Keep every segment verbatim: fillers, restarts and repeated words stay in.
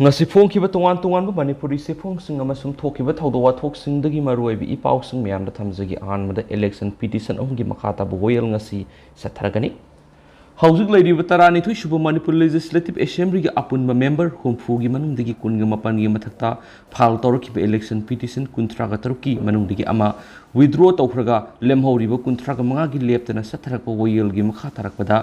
ꯉꯁꯤ ꯐꯣꯡꯈꯤꯕ ꯇꯣꯉꯥꯟ ꯇꯣꯉꯥꯟꯕ ꯃꯅꯤꯄꯨꯔꯤ ꯆꯦꯐꯣꯡꯁꯤꯡ ꯑꯃꯁꯨꯡ ꯊꯣꯛꯈꯤꯕ ꯊꯧꯗꯣꯛ ꯋꯥꯊꯣꯛꯁꯤꯡꯗꯒꯤ ꯃꯔꯨꯑꯣꯏꯕ ꯏ ꯄꯥꯎꯁꯤꯡ ꯃꯌꯥꯝꯗ ꯊꯝꯖꯒꯦ꯫ ꯑꯍꯥꯟꯕꯗ election petition ꯑꯍꯨꯝꯒꯤ ꯃꯈꯥ ꯇꯥꯕ ꯋꯥꯌꯦꯜ ꯉꯁꯤ ꯆꯠꯊꯔꯒꯅꯤ꯫ ꯍꯧꯖꯤꯛ ꯂꯩꯔꯤꯕ ꯇꯔꯥꯅꯤꯊꯣꯏ ꯁꯨꯕ ꯃꯅꯤꯄꯨꯔ Legislative Assemblyꯒꯤ ꯑꯄꯨꯟꯕ member ꯍꯨꯝꯐꯨꯒꯤ ꯃꯅꯨꯡꯗꯒꯤ ꯀꯨꯟꯒ ꯃꯥꯄꯟꯒꯤ ꯃꯊꯛꯇ file ꯇꯧꯔꯛꯈꯤꯕ election petition ꯀꯨꯟꯊ꯭ꯔꯥꯒ ꯇꯔꯨꯛꯀꯤ ꯃꯅꯨꯡꯗꯒꯤ ꯑꯃ withdraw ꯇꯧꯈ꯭ꯔꯒ ꯂꯦꯝꯍꯧꯔꯤꯕ ꯀꯨꯟꯊ꯭ꯔꯥꯒ ꯃꯉꯥꯒꯤ ꯂꯦꯞꯇꯅ ꯆꯠꯊꯔꯛꯄ ꯋꯥꯌꯦꯜꯒꯤ ꯃꯈꯥ ꯇꯥꯔꯛꯄꯗ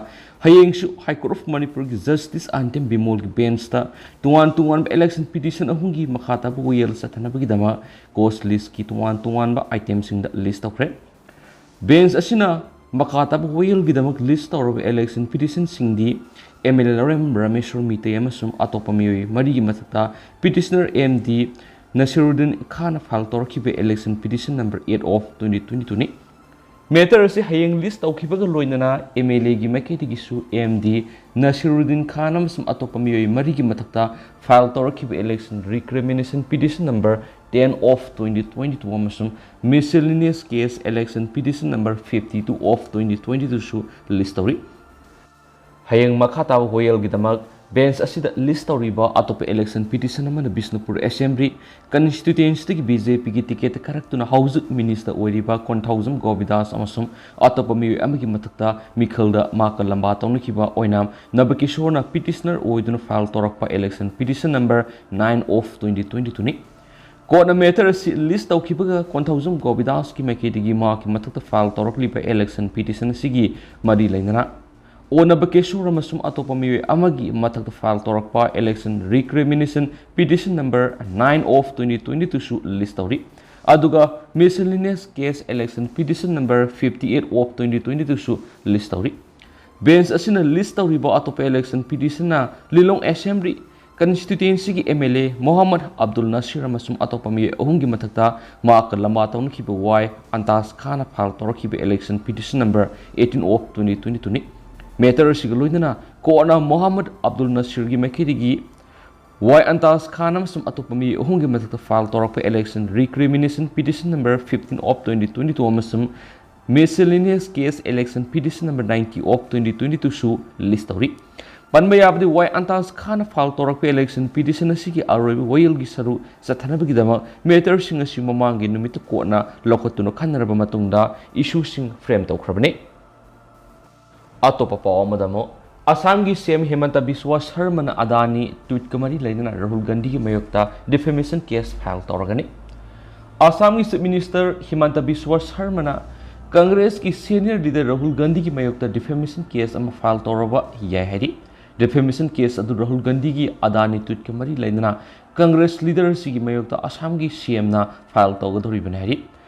ꯍꯌꯦꯡꯁꯨ High Court of ꯃꯅꯤꯄꯨꯔꯒꯤ Justice ꯑꯥꯏꯟꯇꯦꯝ ꯕꯤꯃꯣꯜꯒꯤ benchꯇ ꯇꯣꯉꯥꯟ ꯇꯣꯉꯥꯟꯕ election petition ꯑꯍꯨꯝꯒꯤ ꯃꯈꯥ ꯇꯥꯕ ꯋꯥꯌꯦꯜ ꯆꯠꯊꯅꯕꯒꯤꯗꯃꯛ cause listꯀꯤ ꯇꯣꯉꯥꯟ ꯇꯣꯉꯥꯟꯕ itemꯁꯤꯡꯗ list ꯇꯧꯈ꯭ꯔꯦ꯫ Bench ꯑꯁꯤꯅ ꯃꯈꯥ ꯇꯥꯕ ꯋꯥꯌꯦꯜꯒꯤꯗꯃꯛ list ꯇꯧꯔꯕ election petitionꯁꯤꯡꯗꯤ MLA ꯂꯧꯔꯦꯝ ꯔꯥꯃꯦꯁꯣꯔ ꯃꯤꯇꯩ ꯑꯃꯁꯨꯡ ꯑꯇꯣꯞꯄ ꯃꯤꯑꯣꯏ ꯃꯔꯤꯒꯤ ꯃꯊꯛꯇ petitioner MD ꯅꯁꯤꯔꯨꯗꯤꯟ ꯈꯥꯟꯅ file ꯇꯧꯔꯛꯈꯤꯕ election petition number eight of twenty twenty twoꯅꯤ꯫ Matter ꯑꯁꯤ ꯍꯌꯦꯡ list ꯇꯧꯈꯤꯕꯒ ꯂꯣꯏꯅꯅ MLAꯒꯤ ꯃꯥꯏꯀꯩꯗꯒꯤꯁꯨ MD ꯅꯁꯤꯔꯨꯗꯤꯟ ꯈꯥꯟ ꯑꯃꯁꯨꯡ ꯑꯇꯣꯞꯄ ꯃꯤꯑꯣꯏ ꯃꯔꯤꯒꯤ ꯃꯊꯛꯇ file ꯇꯧꯔꯛꯈꯤꯕ election recrimination petition number ten of twenty twenty two ꯑꯃꯁꯨꯡ miscellaneous case election petition number fifty two of twenty twenty twoꯁꯨ list ꯇꯧꯔꯤ꯫ ꯍꯌꯦꯡ ꯃꯈꯥ ꯇꯥꯕ ꯋꯥꯌꯦꯜꯒꯤꯗꯃꯛ bench ꯑꯁꯤꯗ list ꯇꯧꯔꯤꯕ ꯑꯇꯣꯞꯄ election petition ꯑꯃꯅ ꯕꯤꯁꯅꯨꯄꯨꯔ Assembly constituencyꯗꯒꯤ BJPꯒꯤ ticket ꯀꯥꯔꯛꯇꯨꯅ ꯍꯧꯖꯤꯛ minister ꯑꯣꯏꯔꯤꯕ ꯀꯣꯟꯊꯧꯖꯝ ꯒꯣꯕꯤꯗꯥꯁ ꯑꯃꯁꯨꯡ ꯑꯇꯣꯞꯄ ꯃꯤꯑꯣꯏ ꯑꯃꯒꯤ ꯃꯊꯛꯇ ꯃꯤꯈꯜꯗ ꯃꯥꯀ ꯂꯝꯕꯥ ꯇꯧꯅꯈꯤꯕ ꯑꯣꯏꯅꯥꯝ ꯅꯕꯀꯤꯁꯣꯔꯅ petitioner ꯑꯣꯏꯗꯨꯅ file ꯇꯧꯔꯛꯄ election petition number nine of twenty twenty twoꯅꯤ꯫ Courtꯅ matter ꯑꯁꯤ list ꯇꯧꯈꯤꯕꯒ ꯀꯣꯟꯊꯧꯖꯝ ꯒꯣꯕꯤꯗꯥꯁꯀꯤ ꯃꯥꯏꯀꯩꯗꯒꯤ ꯃꯍꯥꯛꯀꯤ ꯃꯊꯛꯇ file ꯇꯧꯔꯛꯂꯤꯕ election petition ꯑꯁꯤꯒꯤ ꯃꯔꯤ ꯂꯩꯅꯅ ꯑꯣ ꯅꯕꯀꯦꯁꯣꯔ ꯑꯃꯁꯨꯡ ꯑꯇꯣꯞꯄ ꯃꯤꯑꯣꯏ ꯑꯃꯒꯤ ꯃꯊꯛꯇ file ꯇꯧꯔꯛꯄ election recrimination petition number nine of twenty twenty twoꯁꯨ list ꯇꯧꯔꯤ꯫ ꯑꯗꯨꯒ miscellaneous case election petition number fifty eight of twenty twenty twoꯁꯨ list ꯇꯧꯔꯤ꯫ Bench ꯑꯁꯤꯅ list ꯇꯧꯔꯤꯕ ꯑꯇꯣꯞꯄ election petitionꯅ ꯂꯤꯂꯣꯡ Assembly constituencyꯒꯤ MLA ꯃꯣꯍꯝꯃꯗ ꯑꯕꯗꯨꯜ ꯅꯁꯤꯔ ꯑꯃꯁꯨꯡ ꯑꯇꯣꯞꯄ ꯃꯤꯑꯣꯏ ꯑꯍꯨꯝꯒꯤ ꯃꯊꯛꯇ ꯃꯍꯥꯛꯀ ꯂꯝꯕꯥ ꯇꯧꯅꯈꯤꯕ ꯋꯥꯏ ꯑꯟꯇꯥꯖ ꯈꯥꯟꯅ file ꯇꯧꯔꯛꯈꯤꯕ election petition number eighteen of twenty twenty twoꯅꯤ꯫ Matter ꯑꯁꯤꯒ ꯂꯣꯏꯅꯅ courtꯅ ꯃꯣꯍꯝꯃꯗ ꯑꯕꯗꯨꯜ ꯅꯁꯤꯔꯒꯤ ꯃꯥꯏꯀꯩꯗꯒꯤ ꯋꯥꯏ ꯑꯟꯇꯥꯖ ꯈꯥꯟ ꯑꯃꯁꯨꯡ ꯑꯇꯣꯞꯄ ꯃꯤꯑꯣꯏ ꯑꯍꯨꯝꯒꯤ ꯃꯊꯛꯇ file ꯇꯧꯔꯛꯄ election recrimination petition number fifteen of twenty twenty two ꯑꯃꯁꯨꯡ miscellaneous case election petition number ninety of twenty twenty twoꯁꯨ list ꯇꯧꯔꯤ꯫ ꯄꯟꯕ ꯌꯥꯕꯗꯤ ꯋꯥꯏ ꯑꯟꯇꯥꯁ ꯈꯥꯟꯅ ꯐꯥꯏꯜ ꯇꯧꯔꯛꯄ election petition ꯑꯁꯤꯒꯤ ꯑꯔꯣꯏꯕ ꯋꯥꯌꯦꯜꯒꯤ ꯁꯔꯨꯛ ꯆꯠꯊꯅꯕꯒꯤꯗꯃꯛ ꯃꯦꯇꯔꯁꯤꯡ ꯑꯁꯤ ꯃꯃꯥꯡꯒꯤ ꯅꯨꯃꯤꯠꯇ ꯀꯣꯔꯠꯅ ꯂꯧꯈꯠꯇꯨꯅ ꯈꯟꯅꯔꯕ ꯃꯇꯨꯡꯗ ꯏꯁꯨꯁꯤꯡ ꯐ꯭ꯔꯦꯝ ꯇꯧꯈ꯭ꯔꯕꯅꯤ꯫ ꯑꯇꯣꯞꯄ ꯄꯥꯎ ꯑꯃꯗ ꯑꯃꯨꯛ, ꯑꯁꯥꯝꯒꯤ ꯁꯤ ꯑꯦꯝ ꯍꯤꯃꯟꯇ ꯕꯤꯁ꯭ꯋꯥ ꯁꯔꯃꯅ ꯑꯗꯥꯅꯤ ꯇ꯭ꯋꯤꯠꯀ ꯃꯔꯤ ꯂꯩꯅꯅ ꯔꯥꯍꯨꯜ ꯒꯥꯟꯙꯤꯒꯤ ꯃꯥꯌꯣꯛꯇ ꯗꯤꯐꯦꯃꯦꯁꯟ ꯀꯦꯁ ꯐꯥꯏꯜ ꯇꯧꯔꯒꯅꯤ꯫ ꯑꯁꯥꯝꯒꯤ ꯆꯤꯐ ꯃꯤꯅꯤꯁꯇꯔ ꯍꯤꯃꯟꯇ ꯕꯤꯁ꯭ꯋꯥ ꯁꯔꯃꯅ ꯀꯪꯒ꯭ꯔꯦꯁꯀꯤ ꯁꯦꯅꯤꯌꯔ ꯂꯤꯗꯔ ꯔꯥꯍꯨꯜ ꯒꯥꯟꯙꯤꯒꯤ ꯃꯥꯌꯣꯛꯇ ꯗꯤꯐꯦꯃꯦꯁꯟ ꯀꯦꯁ ꯑꯃ ꯐꯥꯏꯜ ꯇꯧꯔꯕ ꯌꯥꯏ ꯍꯥꯏꯔꯤ꯫ ꯗꯤꯐꯦꯃꯦꯁꯟ ꯀꯦꯁ ꯑꯗꯨ ꯔꯥꯍꯨꯜ ꯒꯥꯟꯙꯤꯒꯤ ꯑꯗꯥꯅꯤ ꯇ꯭ꯋꯤꯠꯀ ꯃꯔꯤ ꯂꯩꯅꯅ ꯀꯪꯒ꯭ꯔꯦꯁ ꯂꯤꯗꯔ ꯑꯁꯤꯒꯤ ꯃꯥꯌꯣꯛꯇ ꯑꯁꯥꯝꯒꯤ ꯁꯤ ꯑꯦꯝꯅ ꯐꯥꯏꯜ ꯇꯧꯒꯗꯧꯔꯤꯕꯅꯤ ꯍꯥꯏꯔꯤ꯫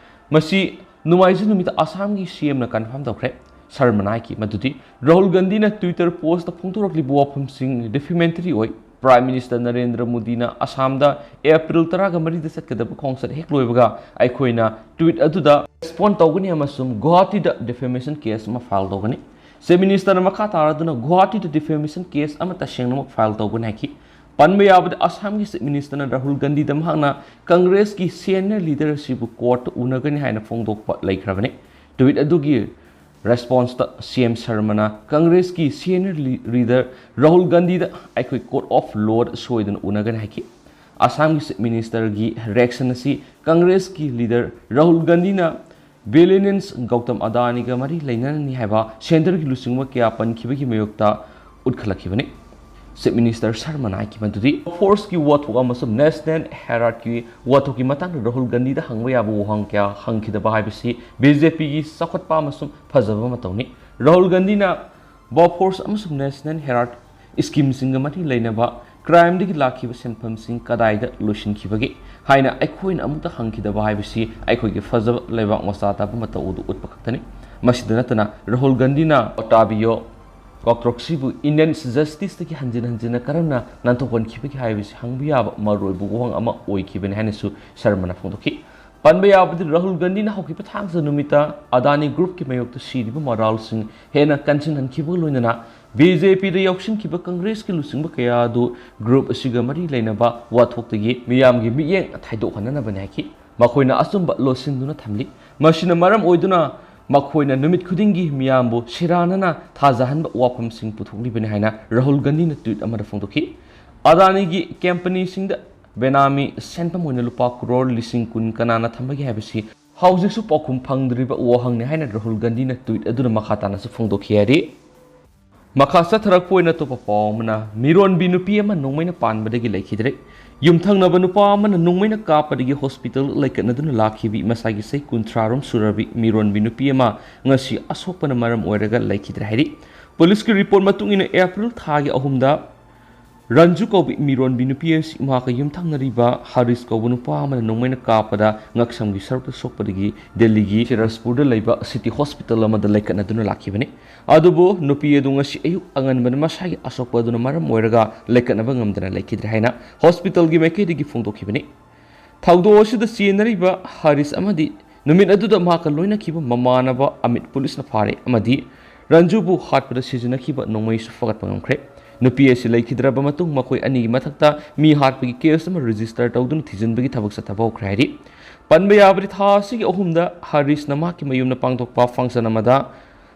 ꯃꯁꯤ ꯅꯣꯡꯃꯥꯏꯖꯤꯡ ꯅꯨꯃꯤꯠꯇ ꯑꯁꯥꯝꯒꯤ ꯁꯤ ꯑꯦꯝꯅ ꯀꯟꯐꯥꯔꯝ ꯇꯧꯈ꯭ꯔꯦ꯫ ꯁꯔꯃꯅ ꯍꯥꯏꯈꯤ ꯃꯗꯨꯗꯤ ꯔꯥꯍꯨꯜ ꯒꯥꯟꯙꯤꯅ ꯇ꯭ꯋꯤꯇꯔ ꯄꯣꯁꯇ ꯐꯣꯡꯗꯣꯔꯛꯂꯤꯕ ꯋꯥꯐꯝꯁꯤꯡ ꯗꯤꯐꯦꯃꯦꯇꯔꯤ ꯑꯣꯏ꯫ ꯄ꯭ꯔꯥꯏꯝ ꯃꯤꯅꯤꯁꯇꯔ ꯅꯔꯦꯟꯗ꯭ꯔ ꯃꯣꯗꯤꯅ ꯑꯁꯥꯝꯗ ꯑꯦꯄ꯭ꯔꯤꯜ ꯇꯔꯥꯒ ꯃꯔꯤꯗ ꯆꯠꯀꯗꯕ ꯈꯣꯡꯆꯠ ꯍꯦꯛ ꯂꯣꯏꯕꯒ ꯑꯩꯈꯣꯏꯅ ꯇ꯭ꯋꯤꯠ ꯑꯗꯨꯗ ꯔꯦꯁꯄꯣꯟ ꯇꯧꯒꯅꯤ ꯑꯃꯁꯨꯡ ꯒꯨꯋꯥꯍꯥꯇꯤꯗ ꯗꯤꯐꯦꯃꯦꯁꯟ ꯀꯦꯁ ꯑꯃ ꯐꯥꯏꯜ ꯇꯧꯒꯅꯤ꯫ ꯆꯤꯐ ꯃꯤꯅꯤꯁꯇꯔꯅ ꯃꯈꯥ ꯇꯥꯔꯗꯨꯅ ꯒꯨꯋꯥꯍꯥꯇꯤꯗ ꯗꯤꯐꯦꯃꯦꯁꯟ ꯀꯦꯁ ꯑꯃ ꯇꯁꯦꯡꯅꯃꯛ ꯐꯥꯏꯜ ꯇꯧꯒꯅꯤ ꯍꯥꯏꯈꯤ꯫ ꯄꯟꯕ ꯌꯥꯕꯗꯤ ꯑꯁꯥꯝꯒꯤ ꯆꯤꯐ ꯃꯤꯅꯤꯁꯇꯔꯅ ꯔꯥꯍꯨꯜ ꯒꯥꯟꯙꯤꯗ ꯃꯍꯥꯛꯅ ꯀꯪꯒ꯭ꯔꯦꯁꯀꯤ ꯁꯦꯅꯤꯌꯔ ꯂꯤꯗꯔ ꯑꯁꯤꯕꯨ ꯀꯣꯔꯠꯇ ꯎꯅꯒꯅꯤ ꯍꯥꯏꯅ ꯐꯣꯡꯗꯣꯛꯄ ꯂꯩꯈ꯭ꯔꯕꯅꯤ꯫ ꯇ꯭ꯋꯤꯠ ꯑꯗꯨꯒꯤ ꯔꯦꯁꯄꯣꯟꯁꯇ ꯁꯤ ꯑꯦꯝ ꯁꯔꯃꯅ ꯀꯪꯒ꯭ꯔꯦꯁꯀꯤ ꯁꯦꯅꯤꯌꯔ ꯂꯤ-, ꯂꯤꯗꯔ ꯔꯥꯍꯨꯜ ꯒꯥꯟꯙꯤꯗ ꯑꯩꯈꯣꯏ ꯀꯣꯔꯠ ꯑꯣꯐ ꯂꯣꯗ ꯁꯣꯏꯗꯅ ꯎꯅꯒꯅꯤ ꯍꯥꯏꯈꯤ꯫ ꯑꯁꯥꯝꯒꯤ ꯆꯤꯐ ꯃꯤꯅꯤꯁꯇꯔꯒꯤ ꯔꯤꯌꯦꯛꯁꯟ ꯑꯁꯤ ꯀꯪꯒ꯭ꯔꯦꯁꯀꯤ ꯂꯤꯗꯔ ꯔꯥꯍꯨꯜ ꯒꯥꯟꯙꯤꯅ ꯕꯤꯂꯤꯅꯤꯌꯟꯁ ꯒꯧꯇꯝ ꯑꯗꯥꯅꯤꯒ ꯃꯔꯤ ꯂꯩꯅꯔꯅꯤ ꯍꯥꯏꯕ ꯁꯦꯟꯇꯔꯒꯤ ꯂꯨꯆꯤꯡꯕ ꯀꯌꯥ ꯄꯟꯈꯤꯕꯒꯤ ꯃꯥꯌꯣꯛꯇ ꯎꯠꯈꯠꯂꯛꯈꯤꯕꯅꯤ꯫ ꯆꯤꯐ ꯃꯤꯅꯤꯁꯇꯔ ꯁꯔꯃꯅ ꯍꯥꯏꯈꯤ ꯃꯗꯨꯗꯤ ꯕꯣꯐꯣꯔꯁꯀꯤ ꯋꯥꯊꯣꯛ ꯑꯃꯁꯨꯡ ꯅꯦꯁꯅꯦꯜ ꯍꯦꯔꯥꯠꯀꯤ ꯋꯥꯊꯣꯛꯀꯤ ꯃꯇꯥꯡꯗ ꯔꯥꯍꯨꯜ ꯒꯥꯟꯙꯤꯗ ꯍꯪꯕ ꯌꯥꯕ ꯋꯥꯍꯪ ꯀꯌꯥ ꯍꯪꯈꯤꯗꯕ ꯍꯥꯏꯕꯁꯤ ꯕꯤ ꯖꯦ ꯄꯤꯒꯤ ꯆꯥꯎꯈꯠꯄ ꯑꯃꯁꯨꯡ ꯐꯖꯕ ꯃꯇꯧꯅꯤ꯫ ꯔꯥꯍꯨꯜ ꯒꯥꯟꯙꯤꯅ ꯕꯣꯐꯣꯔꯁ ꯑꯃꯁꯨꯡ ꯅꯦꯁꯅꯦꯜ ꯍꯦꯔꯥꯠ ꯁ꯭ꯀꯤꯝꯁꯤꯡꯒ ꯃꯔꯤ ꯂꯩꯅꯕ ꯀ꯭ꯔꯥꯏꯝꯗꯒꯤ ꯂꯥꯛꯈꯤꯕ ꯁꯦꯟꯐꯝꯁꯤꯡ ꯀꯗꯥꯏꯗ ꯂꯣꯏꯁꯤꯟꯈꯤꯕꯒꯦ ꯍꯥꯏꯅ ꯑꯩꯈꯣꯏꯅ ꯑꯃꯨꯛꯇ ꯍꯪꯈꯤꯗꯕ ꯍꯥꯏꯕꯁꯤ ꯑꯩꯈꯣꯏꯒꯤ ꯐꯖꯕ ꯂꯩꯕꯥꯛ ꯃꯆꯥ ꯇꯥꯕ ꯃꯇꯧ ꯑꯗꯨ ꯎꯠꯄ ꯈꯛꯇꯅꯤ꯫ ꯃꯁꯤꯗ ꯅꯠꯇꯅ ꯔꯥꯍꯨꯜ ꯒꯥꯟꯙꯤꯅ ꯑꯣꯇꯥꯕꯤꯌꯣ ꯀꯣꯛꯇ꯭ꯔꯣꯛꯁꯤꯕꯨ ꯏꯟꯗꯤꯌꯟ ꯖꯁꯇꯤꯁꯇꯒꯤ ꯍꯟꯖꯤꯟ ꯍꯟꯖꯤꯟꯅ ꯀꯔꯝꯅ ꯅꯥꯟꯊꯣꯛꯍꯟꯈꯤꯕꯒꯦ ꯍꯥꯏꯕꯁꯤ ꯍꯪꯕ ꯌꯥꯕ ꯃꯔꯨꯑꯣꯏꯕ ꯋꯥꯍꯪ ꯑꯃ ꯑꯣꯏꯈꯤꯕꯅꯤ ꯍꯥꯏꯅꯁꯨ ꯁꯔꯃꯅ ꯐꯣꯡꯗꯣꯛꯈꯤ꯫ ꯄꯟꯕ ꯌꯥꯕꯗꯤ ꯔꯥꯍꯨꯜ ꯒꯥꯟꯙꯤꯅ ꯍꯧꯈꯤꯕ ꯊꯥꯡꯖ ꯅꯨꯃꯤꯠꯇ ꯑꯗꯥꯅꯤ ꯒ꯭ꯔꯨꯞꯀꯤ ꯃꯥꯌꯣꯛꯇ ꯁꯤꯔꯤꯕ ꯃꯔꯥꯜꯁꯤꯡ ꯍꯦꯟꯅ ꯀꯟꯁꯤꯟꯍꯟꯈꯤꯕꯒ ꯂꯣꯏꯅꯅ ꯕꯤ ꯖꯦ ꯄꯤꯗ ꯌꯥꯎꯁꯤꯟꯈꯤꯕ ꯀꯪꯒ꯭ꯔꯦꯁꯀꯤ ꯂꯨꯆꯤꯡꯕ ꯀꯌꯥ ꯑꯗꯨ ꯒ꯭ꯔꯨꯞ ꯑꯁꯤꯒ ꯃꯔꯤ ꯂꯩꯅꯕ ꯋꯥꯊꯣꯛꯇꯒꯤ ꯃꯤꯌꯥꯝꯒꯤ ꯃꯤꯠꯌꯦꯡ ꯊꯩꯗꯣꯛꯍꯟꯅꯅꯕꯅꯤ ꯍꯥꯏꯈꯤ꯫ ꯃꯈꯣꯏꯅ ꯑꯆꯨꯝꯕ ꯂꯣꯠꯁꯤꯟꯗꯨꯅ ꯊꯝꯂꯤ꯫ ꯃꯁꯤꯅ ꯃꯔꯝ ꯑꯣꯏꯗꯨꯅ ꯃꯈꯣꯏꯅ ꯅꯨꯃꯤꯠ ꯈꯨꯗꯤꯡꯒꯤ ꯃꯤꯌꯥꯝꯕꯨ ꯁꯦꯔꯥꯟꯅꯅ ꯊꯥꯖꯍꯟꯕ ꯋꯥꯐꯝꯁꯤꯡ ꯄꯨꯊꯣꯛꯂꯤꯕꯅꯤ ꯍꯥꯏꯅ ꯔꯥꯍꯨꯜ ꯒꯥꯟꯙꯤꯅ ꯇ꯭ꯋꯤꯠ ꯑꯃꯗ ꯐꯣꯡꯗꯣꯛꯈꯤ꯫ ꯑꯗꯥꯅꯤꯒꯤ ꯀꯝꯄꯅꯤꯁꯤꯡꯗ ꯕꯦꯅꯥꯃꯤ ꯁꯦꯟꯐꯝ ꯑꯣꯏꯅ ꯂꯨꯄꯥ ꯀ꯭ꯔꯣꯔ ꯂꯤꯁꯤꯡ ꯀꯨꯟ ꯀꯅꯥꯅ ꯊꯝꯕꯒꯦ ꯍꯥꯏꯕꯁꯤ ꯍꯧꯖꯤꯛꯁꯨ ꯄꯥꯎꯈꯨꯝ ꯐꯪꯗ꯭ꯔꯤꯕ ꯋꯥꯍꯪꯅꯤ ꯍꯥꯏꯅ ꯔꯥꯍꯨꯜ ꯒꯥꯟꯙꯤꯅ ꯇ꯭ꯋꯤꯠ ꯑꯗꯨꯅ ꯃꯈꯥ ꯇꯥꯅꯁꯨ ꯐꯣꯡꯗꯣꯛꯈꯤ ꯍꯥꯏꯔꯤ꯫ ꯃꯈꯥ ꯆꯠꯊꯔꯛꯄ ꯑꯣꯏꯅ ꯑꯇꯣꯞꯄ ꯄꯥꯎ ꯑꯃꯅ, ꯃꯤꯔꯣꯟꯕꯤ ꯅꯨꯄꯤ ꯑꯃ ꯅꯣꯡꯃꯩꯅ ꯄꯥꯟꯕꯗꯒꯤ ꯂꯩꯈꯤꯗ꯭ꯔꯦ꯫ ꯌꯨꯝꯊꯪꯅꯕ ꯅꯨꯄꯥ ꯑꯃꯅ ꯅꯣꯡꯃꯩꯅ ꯀꯥꯞꯄꯗꯒꯤ ꯍꯣꯁꯄꯤꯇꯥꯜ ꯂꯩꯀꯠꯅꯗꯨꯅ ꯂꯥꯛꯈꯤꯕꯤ ꯃꯁꯥꯒꯤ ꯆꯍꯤ ꯀꯨꯟꯊ꯭ꯔꯥ ꯔꯣꯝ ꯁꯨꯔꯕꯤ ꯃꯤꯔꯣꯟꯕꯤ ꯅꯨꯄꯤ ꯑꯃ ꯉꯁꯤ ꯑꯁꯣꯛꯄꯅ ꯃꯔꯝ ꯑꯣꯏꯔꯒ ꯂꯩꯈꯤꯗ꯭ꯔꯦ ꯍꯥꯏꯔꯤ꯫ ꯄꯨꯂꯤꯁꯀꯤ ꯔꯤꯄꯣꯔꯠ ꯃꯇꯨꯡ ꯏꯟꯅ, ꯑꯦꯄ꯭ꯔꯤꯜ ꯊꯥꯒꯤ ꯑꯍꯨꯝꯗ ꯔꯟꯖꯨ ꯀꯧꯕꯤ ꯃꯤꯔꯣꯟꯕꯤ ꯅꯨꯄꯤ ꯑꯁꯤ ꯃꯍꯥꯛꯀ ꯌꯨꯝꯊꯪꯅꯔꯤꯕ ꯍꯥꯔꯤꯁ ꯀꯧꯕ ꯅꯨꯄꯥ ꯑꯃꯅ ꯅꯣꯡꯃꯩꯅ ꯀꯥꯞꯄꯗ ꯉꯛꯁꯝꯒꯤ ꯁꯔꯨꯛꯇ ꯁꯣꯛꯄꯗꯒꯤ ꯗꯦꯜꯂꯤꯒꯤ ꯐꯤꯔꯣꯖꯄꯨꯔꯗ ꯂꯩꯕ ꯁꯤꯇꯤ ꯍꯣꯁꯄꯤꯇꯥꯜ ꯑꯃꯗ ꯂꯩꯀꯠꯅꯗꯨꯅ ꯂꯥꯛꯈꯤꯕꯅꯤ꯫ ꯑꯗꯨꯕꯨ ꯅꯨꯄꯤ ꯑꯗꯨ ꯉꯁꯤ ꯑꯌꯨꯛ ꯑꯉꯟꯕꯗ ꯃꯁꯥꯒꯤ ꯑꯁꯣꯛꯄ ꯑꯗꯨꯅ ꯃꯔꯝ ꯑꯣꯏꯔꯒ ꯂꯩꯀꯠꯅꯕ ꯉꯝꯗꯅ ꯂꯩꯈꯤꯗ꯭ꯔꯦ ꯍꯥꯏꯅ ꯍꯣꯁꯄꯤꯇꯥꯜꯒꯤ ꯃꯥꯏꯀꯩꯗꯒꯤ ꯐꯣꯡꯗꯣꯛꯈꯤꯕꯅꯤ꯫ ꯊꯧꯗꯣꯛ ꯑꯁꯤꯗ ꯆꯦꯟꯅꯔꯤꯕ ꯍꯥꯔꯤꯁ ꯑꯃꯗꯤ ꯅꯨꯃꯤꯠ ꯑꯗꯨꯗ ꯃꯍꯥꯛꯀ ꯂꯣꯏꯅꯈꯤꯕ ꯃꯃꯥꯟꯅꯕ ꯑꯃꯤꯠ ꯄꯨꯂꯤꯁꯅ ꯐꯥꯔꯦ ꯑꯃꯗꯤ ꯔꯟꯖꯨꯕꯨ ꯍꯥꯠꯄꯗ ꯁꯤꯖꯤꯟꯅꯈꯤꯕ ꯅꯣꯡꯃꯩꯁꯨ ꯐꯒꯠꯄ ꯉꯝꯈ꯭ꯔꯦ꯫ ꯅꯨꯄꯤ ꯑꯁꯤ ꯂꯩꯈꯤꯗ꯭ꯔꯕ ꯃꯇꯨꯡ ꯃꯈꯣꯏ ꯑꯅꯤꯒꯤ ꯃꯊꯛꯇ ꯃꯤ ꯍꯥꯠꯄꯒꯤ ꯀꯦꯁ ꯑꯃ ꯔꯦꯖꯤꯁꯇꯔ ꯇꯧꯗꯨꯅ ꯊꯤꯖꯤꯟꯕꯒꯤ ꯊꯕꯛ ꯆꯠꯊꯕ ꯍꯧꯈ꯭ꯔꯦ ꯍꯥꯏꯔꯤ꯫ ꯄꯟꯕ ꯌꯥꯕꯗꯤ, ꯊꯥ ꯑꯁꯤꯒꯤ ꯑꯍꯨꯝꯗ ꯍꯥꯔꯤꯁꯅ ꯃꯍꯥꯛꯀꯤ ꯃꯌꯨꯝꯗ ꯄꯥꯡꯊꯣꯛꯄ ꯐꯪꯁꯟ ꯑꯃꯗ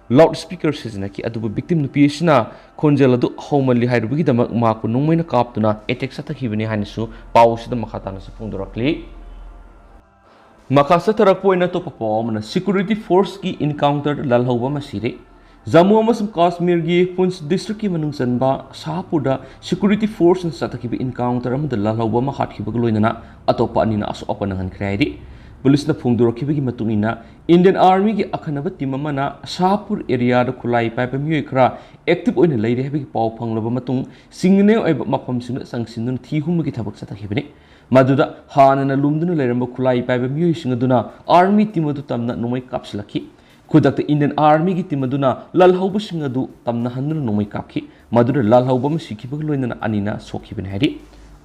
ꯂꯥꯎꯗ ꯁ꯭ꯄꯤꯀꯔ ꯁꯤꯖꯤꯟꯅꯈꯤ, ꯑꯗꯨꯕꯨ ꯚꯤꯛꯇꯤꯝ ꯅꯨꯄꯤ ꯑꯁꯤꯅ ꯈꯣꯟꯖꯦꯜ ꯑꯗꯨ ꯍꯧꯃꯜꯂꯤ ꯍꯥꯏꯔꯨꯕꯒꯤꯗꯃꯛ ꯃꯍꯥꯛꯄꯨ ꯅꯣꯡꯃꯩꯅ ꯀꯥꯞꯇꯨꯅ ꯑꯦꯇꯦꯛ ꯆꯠꯊꯈꯤꯕꯅꯤ ꯍꯥꯏꯅꯁꯨ ꯄꯥꯎ ꯑꯁꯤꯗ ꯃꯈꯥ ꯇꯥꯅꯁꯨ ꯐꯣꯡꯗꯣꯔꯛꯂꯤ꯫ ꯃꯈꯥ ꯆꯠꯊꯔꯛꯄ ꯑꯣꯏꯅ ꯑꯇꯣꯞꯄ ꯄꯥꯎ ꯑꯃꯅ, ꯁꯦꯀ꯭ꯌꯨꯔꯤꯇꯤ ꯐꯣꯔꯁꯀꯤ ꯏꯟꯀꯥꯎꯟꯇꯔꯗ ꯂꯥꯜꯍꯧꯕ ꯑꯃ ꯁꯤꯔꯦ꯫ ꯖꯝꯃꯨ ꯑꯃꯁꯨꯡ ꯀꯥꯁꯃꯤꯔꯒꯤ ꯄꯨꯟꯆ ꯗꯤꯁꯇ꯭ꯔꯤꯛꯀꯤ ꯃꯅꯨꯡ ꯆꯟꯕ ꯁꯥꯍꯄꯨꯔꯗ ꯁꯦꯀ꯭ꯌꯨꯔꯤꯇꯤ ꯐꯣꯔꯁꯅ ꯆꯠꯊꯈꯤꯕ ꯏꯟꯀꯥꯎꯟꯇꯔ ꯑꯃꯗ ꯂꯥꯜꯍꯧꯕ ꯑꯃ ꯍꯥꯠꯈꯤꯕꯒ ꯂꯣꯏꯅꯅ ꯑꯇꯣꯞꯄ ꯑꯅꯤꯅ ꯑꯁꯣꯛ ꯑꯄꯟ ꯅꯪꯍꯟꯈ꯭ꯔꯦ ꯍꯥꯏꯔꯤ꯫ ꯄꯨꯂꯤꯁꯅ ꯐꯣꯡꯗꯣꯔꯛꯈꯤꯕꯒꯤ ꯃꯇꯨꯡ ꯏꯟꯅ, ꯏꯟꯗꯤꯌꯟ ꯑꯥꯔꯃꯤꯒꯤ ꯑꯈꯟꯅꯕ ꯇꯤꯝ ꯑꯃꯅ ꯁꯥꯍꯄꯨꯔ ꯑꯦꯔꯤꯌꯥꯗ ꯈꯨꯠꯂꯥꯏ ꯄꯥꯏꯕ ꯃꯤꯑꯣꯏ ꯈꯔ ꯑꯦꯛꯇꯤꯚ ꯑꯣꯏꯅ ꯂꯩꯔꯦ ꯍꯥꯏꯕꯒꯤ ꯄꯥꯎ ꯐꯪꯂꯕ ꯃꯇꯨꯡ, ꯁꯤꯡꯅꯅꯤꯡꯉꯥꯏ ꯑꯣꯏꯕ ꯃꯐꯝꯁꯤꯡꯗ ꯆꯪꯁꯤꯟꯗꯨꯅ ꯊꯤ ꯍꯨꯝꯕꯒꯤ ꯊꯕꯛ ꯆꯠꯊꯈꯤꯕꯅꯤ꯫ ꯃꯗꯨꯗ ꯍꯥꯟꯅꯅ ꯂꯨꯝꯗꯨꯅ ꯂꯩꯔꯝꯕ ꯈꯨꯠꯂꯥꯏ ꯄꯥꯏꯕ ꯃꯤꯑꯣꯏꯁꯤꯡ ꯑꯗꯨꯅ ꯑꯥꯔꯃꯤ ꯇꯤꯝ ꯑꯗꯨ ꯇꯝꯅ ꯅꯣꯡꯃꯩ ꯀꯥꯞꯁꯤꯜꯂꯛꯈꯤ꯫ ꯈꯨꯗꯛꯇ ꯏꯟꯗꯤꯌꯟ ꯑꯥꯔꯃꯤꯒꯤ ꯇꯤꯝ ꯑꯗꯨꯅ ꯂꯥꯜꯍꯧꯕꯁꯤꯡ ꯑꯗꯨ ꯇꯝꯅꯍꯟꯗꯨꯅ ꯅꯣꯡꯃꯩ ꯀꯥꯞꯈꯤ꯫ ꯃꯗꯨꯗ ꯂꯥꯜꯍꯧꯕ ꯑꯃ ꯁꯤꯈꯤꯕꯒ ꯂꯣꯏꯅꯅ ꯑꯅꯤꯅ ꯁꯣꯛꯈꯤꯕꯅꯤ ꯍꯥꯏꯔꯤ꯫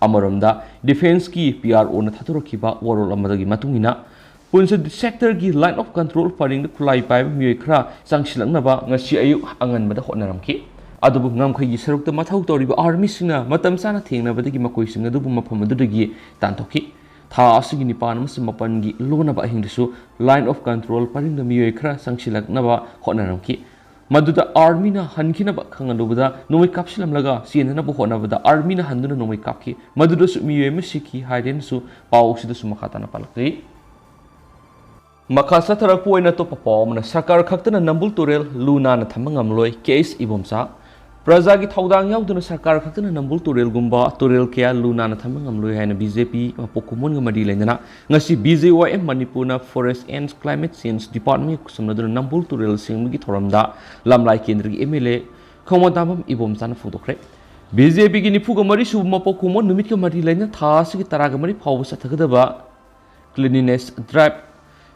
ꯑꯃꯔꯣꯝꯗ, ꯗꯤꯐꯦꯟꯁꯀꯤ ꯄꯤ ꯑꯥꯔ ꯑꯣꯅ ꯊꯥꯗꯣꯔꯛꯈꯤꯕ ꯋꯥꯔꯣꯜ ꯑꯃꯗꯒꯤ ꯃꯇꯨꯡ ꯏꯟꯅ, ꯄꯨꯟꯆ ꯁꯦꯛꯇꯔꯒꯤ ꯂꯥꯏꯟ ꯑꯣꯐ ꯀꯟꯇ꯭ꯔꯣꯜ ꯄꯔꯤꯡꯗ ꯈꯨꯠꯂꯥꯏ ꯄꯥꯏꯕ ꯃꯤꯑꯣꯏ ꯈꯔ ꯆꯪꯁꯤꯜꯂꯛꯅꯕ ꯉꯁꯤ ꯑꯌꯨꯛ ꯑꯉꯟꯕꯗ ꯍꯣꯠꯅꯔꯝꯈꯤ꯫ ꯑꯗꯨꯕꯨ ꯉꯝꯈꯩꯒꯤ ꯁꯔꯨꯛꯇ ꯃꯊꯧ ꯇꯧꯔꯤꯕ ꯑꯥꯔꯃꯤꯁꯤꯡꯅ ꯃꯇꯝ ꯆꯥꯅ ꯊꯦꯡꯅꯕꯗꯒꯤ ꯃꯈꯣꯏꯁꯤꯡ ꯑꯗꯨꯕꯨ ꯃꯐꯝ ꯑꯗꯨꯗꯒꯤ ꯇꯥꯟꯊꯣꯛꯈꯤ꯫ ꯊꯥ ꯑꯁꯤꯒꯤ ꯅꯤꯄꯥꯟ ꯑꯃꯁꯨꯡ ꯃꯥꯄꯟꯒꯤ ꯂꯣꯟꯅꯕ ꯑꯍꯤꯡꯗꯁꯨ Line of Control ꯄꯔꯤꯡꯗ ꯃꯤꯑꯣꯏ ꯈꯔ ꯆꯪꯁꯤꯜꯂꯛꯅꯕ ꯍꯣꯠꯅꯔꯝꯈꯤ꯫ ꯃꯗꯨꯗ armyꯅ ꯍꯟꯈꯤꯅꯕ ꯈꯪꯍꯜꯂꯨꯕꯗ ꯅꯣꯡꯃꯩ ꯀꯥꯞꯁꯤꯜꯂꯝꯂꯒ ꯆꯦꯟꯅꯅꯕ ꯍꯣꯠꯅꯕꯗ armyꯅ ꯍꯟꯗꯨꯅ ꯅꯣꯡꯃꯩ ꯀꯥꯞꯈꯤ꯫ ꯃꯗꯨꯗꯁꯨ ꯃꯤꯑꯣꯏ ꯑꯃ ꯁꯤꯈꯤ ꯍꯥꯏꯔꯦꯅꯁꯨ ꯄꯥꯎ ꯑꯁꯤꯗꯁꯨ ꯃꯈꯥ ꯇꯥꯅ ꯄꯥꯜꯂꯛꯂꯤ꯫ ꯃꯈꯥ ꯆꯠꯊꯔꯛꯄ ꯑꯣꯏꯅ ꯑꯇꯣꯞꯄ ꯄꯥꯎ ꯑꯃꯅ, ꯁꯔꯀꯥꯔ ꯈꯛꯇꯅ ꯅꯝꯕꯨꯜ ꯇꯨꯔꯦꯜ ꯂꯨ ꯅꯥꯟꯅ ꯊꯝꯕ ꯉꯝꯂꯣꯏ, ꯀꯦ ꯑꯦꯁ ꯏꯕꯣꯝꯆꯥ꯫ ꯄ꯭ꯔꯖꯥꯒꯤ ꯊꯧꯗꯥꯡ ꯌꯥꯎꯗꯅ ꯁꯔꯀꯥꯔ ꯈꯛꯇꯅ ꯅꯝꯕꯨꯜ ꯇꯨꯔꯦꯜꯒꯨꯝꯕ ꯇꯨꯔꯦꯜ ꯀꯌꯥ ꯂꯨ ꯅꯥꯟꯅ ꯊꯝꯕ ꯉꯝꯂꯣꯏ ꯍꯥꯏꯅ ꯕꯤ ꯖꯦ ꯄꯤ ꯃꯄꯣꯛ ꯀꯨꯝꯑꯣꯟꯒ ꯃꯔꯤ ꯂꯩꯅꯅ ꯉꯁꯤ B J Y M ꯃꯅꯤꯄꯨꯔꯅ Forest and Climate Change Departmentꯒ ꯈꯨꯠꯁꯝꯅꯗꯨꯅ ꯅꯝꯕꯨꯜ ꯇꯨꯔꯦꯜ ꯁꯦꯡꯕꯒꯤ ꯊꯧꯔꯝꯗ ꯂꯝꯂꯥꯏ ꯀꯦꯟꯗ꯭ꯔꯒꯤ M L A ꯈꯣꯡꯃꯣꯟꯇꯥꯕꯝ ꯏꯕꯣꯝꯆꯥꯅ ꯐꯣꯡꯗꯣꯛꯈ꯭ꯔꯦ꯫ ꯕꯤ ꯖꯦ ꯄꯤꯒꯤ ꯅꯤꯐꯨꯒ ꯃꯔꯤ ꯁꯨꯕ ꯃꯄꯣꯛ ꯀꯨꯝꯑꯣꯟ ꯅꯨꯃꯤꯠꯀ ꯃꯔꯤ ꯂꯩꯅ ꯊꯥ ꯑꯁꯤꯒꯤ ꯇꯔꯥꯒ ꯃꯔꯤ ꯐꯥꯎꯕ ꯆꯠꯊꯒꯗꯕ Cleanliness Drive,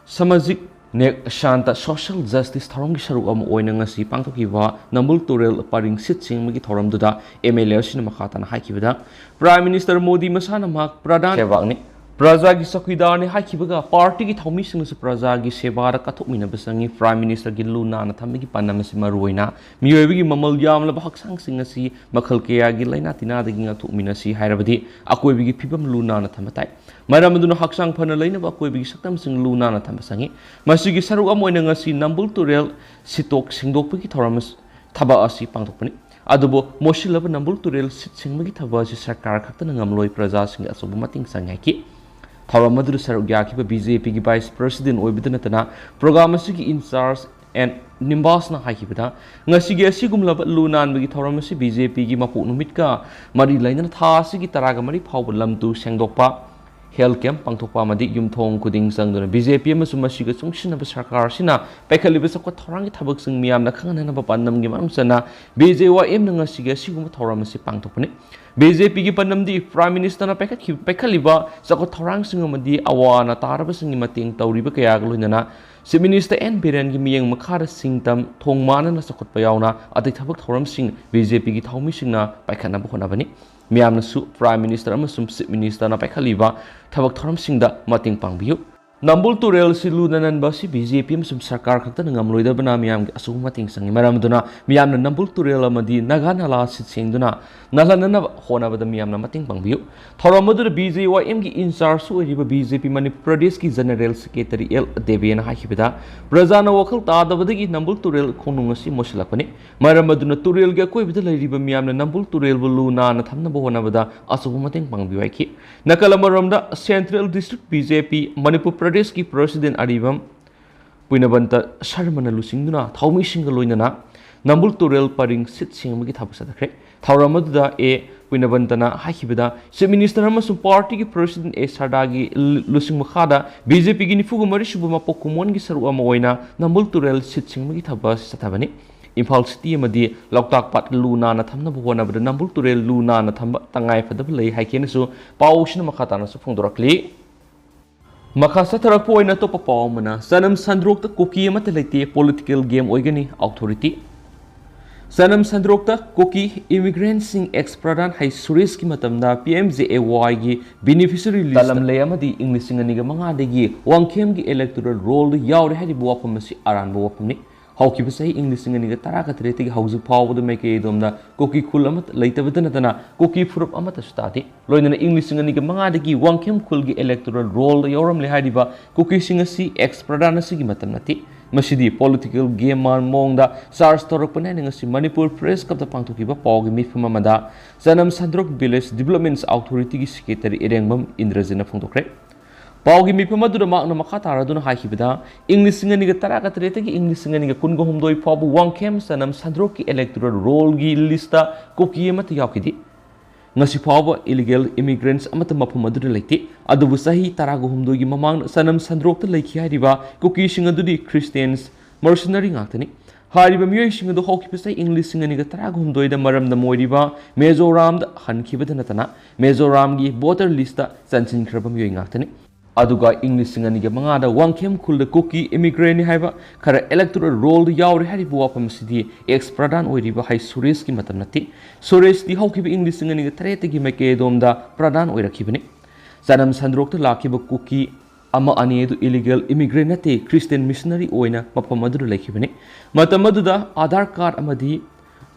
Samajik Nek Shanta Social Justice ꯊꯧꯔꯝꯒꯤ ꯁꯔꯨꯛ ꯑꯃ ꯑꯣꯏꯅ ꯉꯁꯤ ꯄꯥꯡꯊꯣꯛꯈꯤꯕ ꯅꯝꯕꯨꯜ ꯇꯨꯔꯦꯜ ꯄꯔꯤꯡ ꯁꯤꯠ ꯁꯦꯡꯕꯒꯤ ꯊꯧꯔꯝꯗꯨꯗ M L A ꯑꯁꯤꯅ ꯃꯈꯥ ꯇꯥꯅ ꯍꯥꯏꯈꯤꯕꯗ, Prime Minister ꯃꯣꯗꯤ ꯃꯁꯥꯅ ꯃꯍꯥꯛ ꯄ꯭ꯔꯙꯥꯟ ꯁꯦꯕꯥꯛꯅꯤ꯫ ꯄ꯭ꯔꯖꯥꯒꯤ ꯆꯧꯀꯤꯗꯥꯔꯅꯤ ꯍꯥꯏꯈꯤꯕꯒ ꯄꯥꯔꯇꯤꯒꯤ ꯊꯧꯃꯤꯁꯤꯡꯅꯁꯨ ꯄ꯭ꯔꯖꯥꯒꯤ ꯁꯦꯕꯥꯗ ꯀꯠꯊꯣꯛꯃꯤꯟꯅꯕ ꯆꯪꯏ꯫ Prime Ministerꯒꯤ ꯂꯨ ꯅꯥꯟꯅ ꯊꯝꯕꯒꯤ ꯄꯥꯟꯗꯝ ꯑꯁꯤ ꯃꯔꯨꯑꯣꯏꯅ ꯃꯤꯑꯣꯏꯕꯒꯤ ꯃꯃꯜ ꯌꯥꯝꯂꯕ ꯍꯛꯆꯥꯡꯁꯤꯡ ꯑꯁꯤ ꯃꯈꯜ ꯀꯌꯥꯒꯤ ꯂꯥꯏꯅꯥ ꯇꯤꯟꯅꯥꯗꯒꯤ ꯉꯥꯛꯊꯣꯛꯃꯤꯟꯅꯁꯤ ꯍꯥꯏꯔꯕꯗꯤ ꯑꯀꯣꯏꯕꯒꯤ ꯐꯤꯕꯝ ꯂꯨ ꯅꯥꯟꯅ ꯊꯝꯕ ꯇꯥꯏ꯫ ꯃꯔꯝ ꯑꯗꯨꯅ ꯍꯛꯆꯥꯡ ꯐꯅ ꯂꯩꯅꯕ ꯑꯀꯣꯏꯕꯒꯤ ꯁꯛꯇꯝꯁꯤꯡ ꯂꯨ ꯅꯥꯟꯅ ꯊꯝꯕ ꯆꯪꯏ꯫ ꯃꯁꯤꯒꯤ ꯁꯔꯨꯛ ꯑꯃ ꯑꯣꯏꯅ ꯉꯁꯤ ꯅꯝꯕꯨꯜ ꯇꯨꯔꯦꯜ ꯁꯤꯠꯇꯣꯛ ꯁꯦꯡꯗꯣꯛꯄꯒꯤ ꯊꯧꯔꯝ ꯑꯁ-, ꯊꯕꯛ ꯑꯁꯤ ꯄꯥꯡꯊꯣꯛꯄꯅꯤ꯫ ꯑꯗꯨꯕꯨ ꯃꯣꯠꯁꯤꯜꯂꯕ ꯅꯝꯕꯨꯜ ꯇꯨꯔꯦꯜ ꯁꯤꯠ ꯁꯦꯡꯕꯒꯤ ꯊꯕꯛ ꯑꯁꯤ ꯁꯔꯀꯥꯔ ꯈꯛꯇꯅ ꯉꯝꯂꯣꯏ, ꯄ꯭ꯔꯖꯥꯁꯤꯡꯒꯤ ꯑꯆꯧꯕ ꯃꯇꯦꯡ ꯆꯪꯏ ꯍꯥꯏꯈꯤ꯫ ꯊꯧꯔꯝ ꯑꯗꯨꯗ ꯁꯔꯨꯛ ꯌꯥꯈꯤꯕ B J Pꯒꯤ Vice President ꯑꯣꯏꯕꯗ ꯅꯠꯇꯅ program ꯑꯁꯤꯒꯤ in charge ꯑꯦꯟ ꯅꯤꯝꯕꯥꯁꯅ ꯍꯥꯏꯈꯤꯕꯗ, ꯉꯁꯤꯒꯤ ꯑꯁꯤꯒꯨꯝꯂꯕ ꯂꯨ ꯅꯥꯟꯕꯒꯤ ꯊꯧꯔꯝ ꯑꯁꯤ B J Pꯒꯤ ꯃꯄꯣꯛ ꯅꯨꯃꯤꯠꯀ ꯃꯔꯤ ꯂꯩꯅꯅ ꯊꯥ ꯑꯁꯤꯒꯤ ꯇꯔꯥꯒ ꯃꯔꯤ ꯐꯥꯎꯕ ꯂꯝ ꯇꯨ ꯁꯦꯡꯗꯣꯛꯄ, health camp ꯄꯥꯡꯊꯣꯛꯄ ꯑꯃꯗꯤ ꯌꯨꯝꯊꯣꯡ ꯈꯨꯗꯤꯡ ꯆꯪꯗꯨꯅ B J P ꯑꯃꯁꯨꯡ ꯃꯁꯤꯒ ꯆꯨꯡꯁꯤꯟꯅꯕ ꯁꯔꯀꯥꯔ ꯑꯁꯤꯅ ꯄꯥꯏꯈꯠꯂꯤꯕ ꯆꯥꯎꯈꯠ ꯊꯧꯔꯥꯡꯒꯤ ꯊꯕꯛꯁꯤꯡ ꯃꯤꯌꯥꯝꯅ ꯈꯪꯍꯟꯅꯅꯕ ꯄꯥꯟꯗꯝꯒꯤ ꯃꯅꯨꯡ ꯆꯟꯅ B J Y Mꯅ ꯉꯁꯤꯒꯤ ꯑꯁꯤꯒꯨꯝꯕ ꯊꯧꯔꯝ ꯑꯁꯤ ꯄꯥꯡꯊꯣꯛꯄꯅꯤ꯫ B J Pꯒꯤ ꯄꯥꯟꯗꯝꯗꯤ Prime Ministerꯅ ꯄꯥꯏꯈꯠꯈꯤ-, ꯄꯥꯏꯈꯠꯂꯤꯕ ꯆꯥꯎꯈꯠ ꯊꯧꯔꯥꯡꯁꯤꯡ ꯑꯃꯗꯤ ꯑꯋꯥ ꯑꯅꯥ ꯇꯥꯔꯕꯁꯤꯡꯒꯤ ꯃꯇꯦꯡ ꯇꯧꯔꯤꯕ ꯀꯌꯥꯒ ꯂꯣꯏꯅꯅ Chief Minister ꯑꯦꯟ ꯕꯤꯔꯦꯟꯒꯤ ꯃꯤꯠꯌꯦꯡ ꯃꯈꯥꯗ ꯁꯤꯟ ꯊꯨꯡꯅ ꯃꯥꯟꯅꯅ ꯆꯥꯎꯈꯠꯄ ꯌꯥꯎꯅ ꯑꯇꯩ ꯊꯕꯛ ꯊꯧꯔꯝꯁꯤꯡ B J Pꯒꯤ ꯊꯧꯃꯤꯁꯤꯡꯅ ꯄꯥꯏꯈꯠꯅꯕ ꯍꯣꯠꯅꯕꯅꯤ꯫ ꯃꯤꯌꯥꯝꯅꯁꯨ Prime Minister ꯑꯃꯁꯨꯡ Chief Ministerꯅ ꯄꯥꯏꯈꯠꯂꯤꯕ ꯊꯕꯛ ꯊꯧꯔꯝꯁꯤꯡꯗ ꯃꯇꯦꯡ ꯄꯥꯡꯕꯤꯌꯨ꯫ ꯅꯝꯕꯨꯜ ꯇꯨꯔꯦꯜ ꯁꯤꯠ ꯂꯨꯅ ꯅꯥꯟꯕ ꯑꯁꯤ ꯕꯤ ꯖꯦ ꯄꯤ ꯑꯃꯁꯨꯡ ꯁꯔꯀꯥꯔ ꯈꯛꯇꯅ ꯉꯝꯂꯣꯏꯗꯕꯅ ꯃꯤꯌꯥꯝꯒꯤ ꯑꯆꯧꯕ ꯃꯇꯦꯡ ꯆꯪꯏ꯫ ꯃꯔꯝ ꯑꯗꯨꯅ ꯃꯤꯌꯥꯝꯅ ꯅꯝꯕꯨꯜ ꯇꯨꯔꯦꯜ ꯑꯃꯗꯤ ꯅꯥꯒꯥ ꯅꯂꯥ ꯁꯤꯠ ꯁꯦꯡꯗꯨꯅ ꯅꯥꯜꯍꯟꯅꯅꯕ ꯍꯣꯠꯅꯕꯗ ꯃꯤꯌꯥꯝꯅ ꯃꯇꯦꯡ ꯄꯥꯡꯕꯤꯌꯨ꯫ ꯊꯧꯔꯝ ꯑꯗꯨꯗ ꯕꯤ ꯖꯦ ꯋꯥꯏ ꯑꯦꯝꯒꯤ ꯏꯟꯆꯥꯔꯖꯁꯨ ꯑꯣꯏꯔꯤꯕ ꯕꯤ ꯖꯦ ꯄꯤ ꯃꯅꯤꯄꯨꯔ ꯄ꯭ꯔꯗꯦꯁꯀꯤ ꯖꯦꯅꯔꯦꯜ ꯁꯦꯀ꯭ꯔꯦꯇꯔꯤ ꯑꯦꯜ ꯗꯦꯕꯦꯅ ꯍꯥꯏꯈꯤꯕꯗ, ꯄ꯭ꯔꯖꯥꯅ ꯋꯥꯈꯜ ꯇꯥꯗꯕꯗꯒꯤ ꯅꯝꯕꯨꯜ ꯇꯨꯔꯦꯜ ꯈꯣꯡꯅꯨꯡ ꯑꯁꯤ ꯃꯣꯠꯁꯤꯜꯂꯛꯄꯅꯤ꯫ ꯃꯔꯝ ꯑꯗꯨꯅ ꯇꯨꯔꯦꯜꯒꯤ ꯑꯀꯣꯏꯕꯗ ꯂꯩꯔꯤꯕ ꯃꯤꯌꯥꯝꯅ ꯅꯝꯕꯨꯜ ꯇꯨꯔꯦꯜꯕꯨ ꯂꯨ ꯅꯥꯟꯅ ꯊꯝꯅꯕ ꯍꯣꯠꯅꯕꯗ ꯑꯆꯧꯕ ꯃꯇꯦꯡ ꯄꯥꯡꯕꯤꯌꯨ ꯍꯥꯏꯈꯤ꯫ ꯅꯥꯀꯜ ꯑꯃꯔꯣꯝꯗ, ꯁꯦꯟꯇ꯭ꯔꯦꯜ ꯗꯤꯁꯇ꯭ꯔꯤꯛ ꯕꯤ ꯖꯦ ꯄꯤ ꯃꯅꯤꯄꯨꯔ ꯄ꯭ꯔꯗꯦꯁꯀꯤ ꯄ꯭ꯔꯁꯤꯗꯦꯟ ꯑꯔꯤꯕꯝ ꯄꯨꯏꯅꯕꯟꯇ ꯁꯔꯃꯅ ꯂꯨꯆꯤꯡꯗꯨꯅ ꯊꯧꯃꯤꯁꯤꯡꯒ ꯂꯣꯏꯅꯅ ꯅꯝꯕꯨꯜ ꯇꯨꯔꯦꯜ ꯄꯔꯤꯡ ꯁꯤꯠ ꯁꯦꯡꯕꯒꯤ ꯊꯕꯛ ꯆꯠꯊꯈ꯭ꯔꯦ꯫ ꯊꯧꯔꯝ ꯑꯗꯨꯗ ꯑꯦ ꯄꯨꯏꯅꯕꯟꯇꯅ ꯍꯥꯏꯈꯤꯕꯗ, ꯆꯤꯐ ꯃꯤꯅꯤꯁꯇꯔ ꯑꯃꯁꯨꯡ ꯄꯥꯔꯇꯤꯒꯤ ꯄ꯭ꯔꯁꯤꯗꯦꯟ ꯑꯦ ꯁꯔꯗꯥꯒꯤ ꯂꯨꯆꯤꯡ ꯃꯈꯥꯗ ꯕꯤ ꯖꯦ ꯄꯤꯒꯤ ꯅꯤꯐꯨꯒ ꯃꯔꯤꯁꯨꯕ ꯃꯄꯣꯛ ꯀꯨꯝꯑꯣꯟꯒꯤ ꯁꯔꯨꯛ ꯑꯃ ꯑꯣꯏꯅ ꯅꯝꯕꯨꯜ ꯇꯨꯔꯦꯜ ꯁꯤꯠ ꯁꯦꯡꯕꯒꯤ ꯊꯕꯛ ꯑꯁꯤ ꯆꯠꯊꯕꯅꯤ꯫ ꯏꯝꯐꯥꯜ ꯁꯤꯇꯤ ꯑꯃꯗꯤ ꯂꯣꯛꯇꯥꯛ ꯄꯥꯠ ꯂꯨ ꯅꯥꯟꯅ ꯊꯝꯅꯕ ꯍꯣꯠꯅꯕꯗ ꯅꯝꯕꯨꯜ ꯇꯨꯔꯦꯜ ꯂꯨ ꯅꯥꯟꯅ ꯊꯝꯕ ꯇꯉꯥꯏ ꯐꯗꯕ ꯂꯩ ꯍꯥꯏꯈꯤꯅꯁꯨ ꯄꯥꯎꯁꯤꯅ ꯃꯈꯥ ꯇꯥꯅꯁꯨ ꯐꯣꯡꯗꯣꯔꯛꯂꯤ꯫ ꯃꯈꯥ ꯆꯠꯊꯔꯛꯄ ꯑꯣꯏꯅ ꯑꯇꯣꯞꯄ ꯄꯥꯎ ꯑꯃꯅ, ꯆꯅꯝ ꯁꯟꯗ꯭ꯔꯣꯛꯇ ꯀꯨꯀꯤ ꯑꯃꯠꯇ ꯂꯩꯇꯦ, ꯄꯣꯂꯤꯇꯤꯀꯦꯜ ꯒꯦꯝ ꯑꯣꯏꯒꯅꯤ ꯑꯣꯊꯣꯔꯤꯇꯤ꯫ ꯆꯅꯝ ꯁꯟꯗ꯭ꯔꯣꯛꯇ ꯀꯨꯀꯤ ꯏꯃꯤꯒ꯭ꯔꯦꯟꯠꯁꯤꯡ ꯑꯦꯛꯁ ꯄ꯭ꯔꯙꯥꯟ ꯍꯩ ꯁꯨꯔꯦꯁꯀꯤ ꯃꯇꯝꯗ ꯄꯤ ꯑꯦꯝ ꯖꯦ ꯑꯦ ꯋꯥꯏꯒꯤ ꯕꯦꯅꯤꯐꯤꯁꯔꯤ ꯂꯤꯁꯇ ꯂꯝ ꯂꯩ ꯑꯃꯗꯤ ꯏꯪ ꯂꯤꯁꯤꯡ ꯑꯅꯤꯒ ꯃꯉꯥꯗꯒꯤ ꯋꯥꯡꯈꯦꯝꯒꯤ ꯏꯂꯦꯛꯇꯣꯔꯦꯜ ꯔꯣꯜꯗ ꯌꯥꯎꯔꯦ ꯍꯥꯏꯔꯤꯕ ꯋꯥꯐꯝ ꯑꯁꯤ ꯑꯔꯥꯟꯕ ꯋꯥꯐꯝꯅꯤ꯫ ꯍꯧꯈꯤꯕ ꯆꯍꯤ ꯏꯪ ꯂꯤꯁꯤꯡ ꯑꯅꯤꯒ ꯇꯔꯥꯒ ꯇꯔꯦꯠꯇꯒꯤ ꯍꯧꯖꯤꯛ ꯐꯥꯎꯕꯗ ꯃꯥꯏꯀꯩ ꯑꯗꯣꯝꯗ ꯀꯨꯀꯤ ꯈꯨꯜ ꯑꯃꯠꯇ ꯂꯩꯇꯕꯇ ꯅꯠꯇꯅ ꯀꯨꯀꯤ ꯐꯨꯔꯨꯞ ꯑꯃꯠꯇꯁꯨ ꯇꯥꯗꯦ꯫ ꯂꯣꯏꯅꯅ ꯏꯪ ꯂꯤꯁꯤꯡ ꯑꯅꯤꯒ ꯃꯉꯥꯗꯒꯤ ꯋꯥꯡꯈꯦꯝ ꯈꯨꯜꯒꯤ ꯏꯂꯦꯛꯇꯣꯔꯦꯜ ꯔꯣꯜꯗ ꯌꯥꯎꯔꯝꯂꯦ ꯍꯥꯏꯔꯤꯕ ꯀꯨꯀꯤꯁꯤꯡ ꯑꯁꯤ ꯑꯦꯛꯁ ꯄ꯭ꯔꯙꯥꯟ ꯑꯁꯤꯒꯤ ꯃꯇꯝ ꯅꯠꯇꯦ꯫ ꯃꯁꯤꯗꯤ ꯄꯣꯂꯤꯇꯤꯀꯦꯜ ꯒꯦꯝ ꯃꯑꯣꯡꯗ ꯆꯥꯔꯖ ꯇꯧꯔꯛꯄꯅꯤ ꯍꯥꯏꯅ ꯉꯁꯤ ꯃꯅꯤꯄꯨꯔ ꯄ꯭ꯔꯦꯁ ꯀ꯭ꯂꯕꯇ ꯄꯥꯡꯊꯣꯛꯈꯤꯕ ꯄꯥꯎꯒꯤ ꯃꯤꯐꯝ ꯑꯃꯗ ꯆꯅꯝ ꯁꯟꯗ꯭ꯔꯣꯛ ꯚꯤꯂꯦꯖ ꯗꯤꯕꯂꯞꯃꯦꯟꯠꯁ ꯑꯣꯊꯣꯔꯤꯇꯤꯒꯤ ꯁꯦꯀ꯭ꯔꯦꯇꯔꯤ ꯏꯔꯦꯡꯕꯝ ꯏꯟꯗ꯭ꯔꯖꯤꯠꯅ ꯐꯣꯡꯗꯣꯛꯈ꯭ꯔꯦ꯫ ꯄꯥꯎꯒꯤ ꯃꯤꯐꯝ ꯑꯗꯨꯗ ꯃꯍꯥꯛꯅ ꯃꯈꯥ ꯇꯥꯔꯗꯨꯅ ꯍꯥꯏꯈꯤꯕꯗ, ꯏꯪ ꯂꯤꯁꯤꯡ ꯑꯅꯤꯒ ꯇꯔꯥꯒ ꯇꯔꯦꯠꯇꯒꯤ ꯏꯪ ꯂꯤꯁꯤꯡ ꯑꯅꯤꯒ ꯀꯨꯟꯒ ꯍꯨꯝꯗꯣꯏ ꯐꯥꯎꯕ ꯋꯥꯡꯈꯦꯝ ꯆꯅꯝ ꯁꯟꯗ꯭ꯔꯣꯛꯀꯤ ꯏꯂꯦꯛꯇꯣꯔꯦꯜ ꯔꯣꯜꯒꯤ ꯂꯤꯁꯇ ꯀꯨꯀꯤ ꯑꯃꯠꯇ ꯌꯥꯎꯈꯤꯗꯦ꯫ ꯉꯁꯤ ꯐꯥꯎꯕ ꯏꯂꯤꯒꯦꯜ ꯏꯃꯤꯒ꯭ꯔꯦꯟꯠꯁ ꯑꯃꯠꯇ ꯃꯐꯝ ꯑꯗꯨꯗ ꯂꯩꯇꯦ꯫ ꯑꯗꯨꯕꯨ ꯆꯍꯤ ꯇꯔꯥꯒ ꯍꯨꯝꯗꯣꯏꯒꯤ ꯃꯃꯥꯡꯗ ꯆꯅꯝ ꯁꯟꯗ꯭ꯔꯣꯛꯇ ꯂꯩꯈꯤ ꯍꯥꯏꯔꯤꯕ ꯀꯨꯀꯤꯁꯤꯡ ꯑꯗꯨꯗꯤ ꯈ꯭ꯔꯤꯁꯇꯤꯌꯟꯁ ꯃꯔꯁꯅꯔꯤ ꯉꯥꯛꯇꯅꯤ꯫ ꯍꯥꯏꯔꯤꯕ ꯃꯤꯑꯣꯏꯁꯤꯡ ꯑꯗꯨ ꯍꯧꯈꯤꯕ ꯆꯍꯤ ꯏꯪ ꯂꯤꯁꯤꯡ ꯑꯅꯤꯒ ꯇꯔꯥꯒ ꯍꯨꯝꯗꯣꯏꯗ ꯃꯔꯝꯗꯝ ꯑꯣꯏꯔꯤꯕ ꯃꯤꯖꯣꯔꯥꯝꯗ ꯍꯟꯈꯤꯕꯗ ꯅꯠꯇꯅ ꯃꯤꯖꯣꯔꯥꯝꯒꯤ ꯚꯣꯇꯔ ꯂꯤꯁꯇ ꯆꯟꯁꯤꯟꯈ꯭ꯔꯕ ꯃꯤꯑꯣꯏ ꯉꯥꯛꯇꯅꯤ꯫ ꯑꯗꯨꯒ ꯏꯪ ꯂꯤꯁꯤꯡ ꯑꯅꯤꯒ ꯃꯉꯥꯗ ꯋꯥꯡꯈꯦꯝ ꯈꯨꯜꯗ ꯀꯨꯀꯤ ꯏꯃꯤꯒ꯭ꯔꯦꯟꯠꯅꯤ ꯍꯥꯏꯕ ꯈꯔ ꯏꯂꯦꯛꯇꯣꯔꯦꯜ ꯔꯣꯜꯗ ꯌꯥꯎꯔꯤ ꯍꯥꯏꯔꯤꯕ ꯋꯥꯐꯝ ꯑꯁꯤꯗꯤ ꯑꯦꯛꯁ ꯄ꯭ꯔꯙꯥꯟ ꯑꯣꯏꯔꯤꯕ ꯍꯩ ꯁꯨꯔꯦꯁꯀꯤ ꯃꯇꯝ ꯅꯠꯇꯦ꯫ ꯁꯨꯔꯦꯁꯇꯤ ꯍꯧꯈꯤꯕ ꯏꯪ ꯂꯤꯁꯤꯡ ꯑꯅꯤꯒ ꯇꯔꯦꯠꯇꯒꯤ ꯃꯥꯏꯀꯩ ꯑꯗꯣꯝꯗ ꯄ꯭ꯔꯙꯥꯟ ꯑꯣꯏꯔꯛꯈꯤꯕꯅꯤ꯫ ꯆꯅꯝ ꯁꯟꯗ꯭ꯔꯣꯛꯇ ꯂꯥꯛꯈꯤꯕ ꯀꯨꯀꯤ ꯑꯃ ꯑꯅꯤ ꯑꯗꯨ ꯏꯂꯤꯒꯦꯜ ꯏꯃꯤꯒ꯭ꯔꯦꯟ ꯅꯠꯇꯦ, ꯈ꯭ꯔꯤꯁꯇꯤꯌꯟ ꯃꯤꯁꯅꯔꯤ ꯑꯣꯏꯅ ꯃꯐꯝ ꯑꯗꯨꯗ ꯂꯩꯈꯤꯕꯅꯤ꯫ ꯃꯇꯝ ꯑꯗꯨꯗ ꯑꯥꯙꯥꯔ ꯀꯥꯔꯗ ꯑꯃꯗꯤ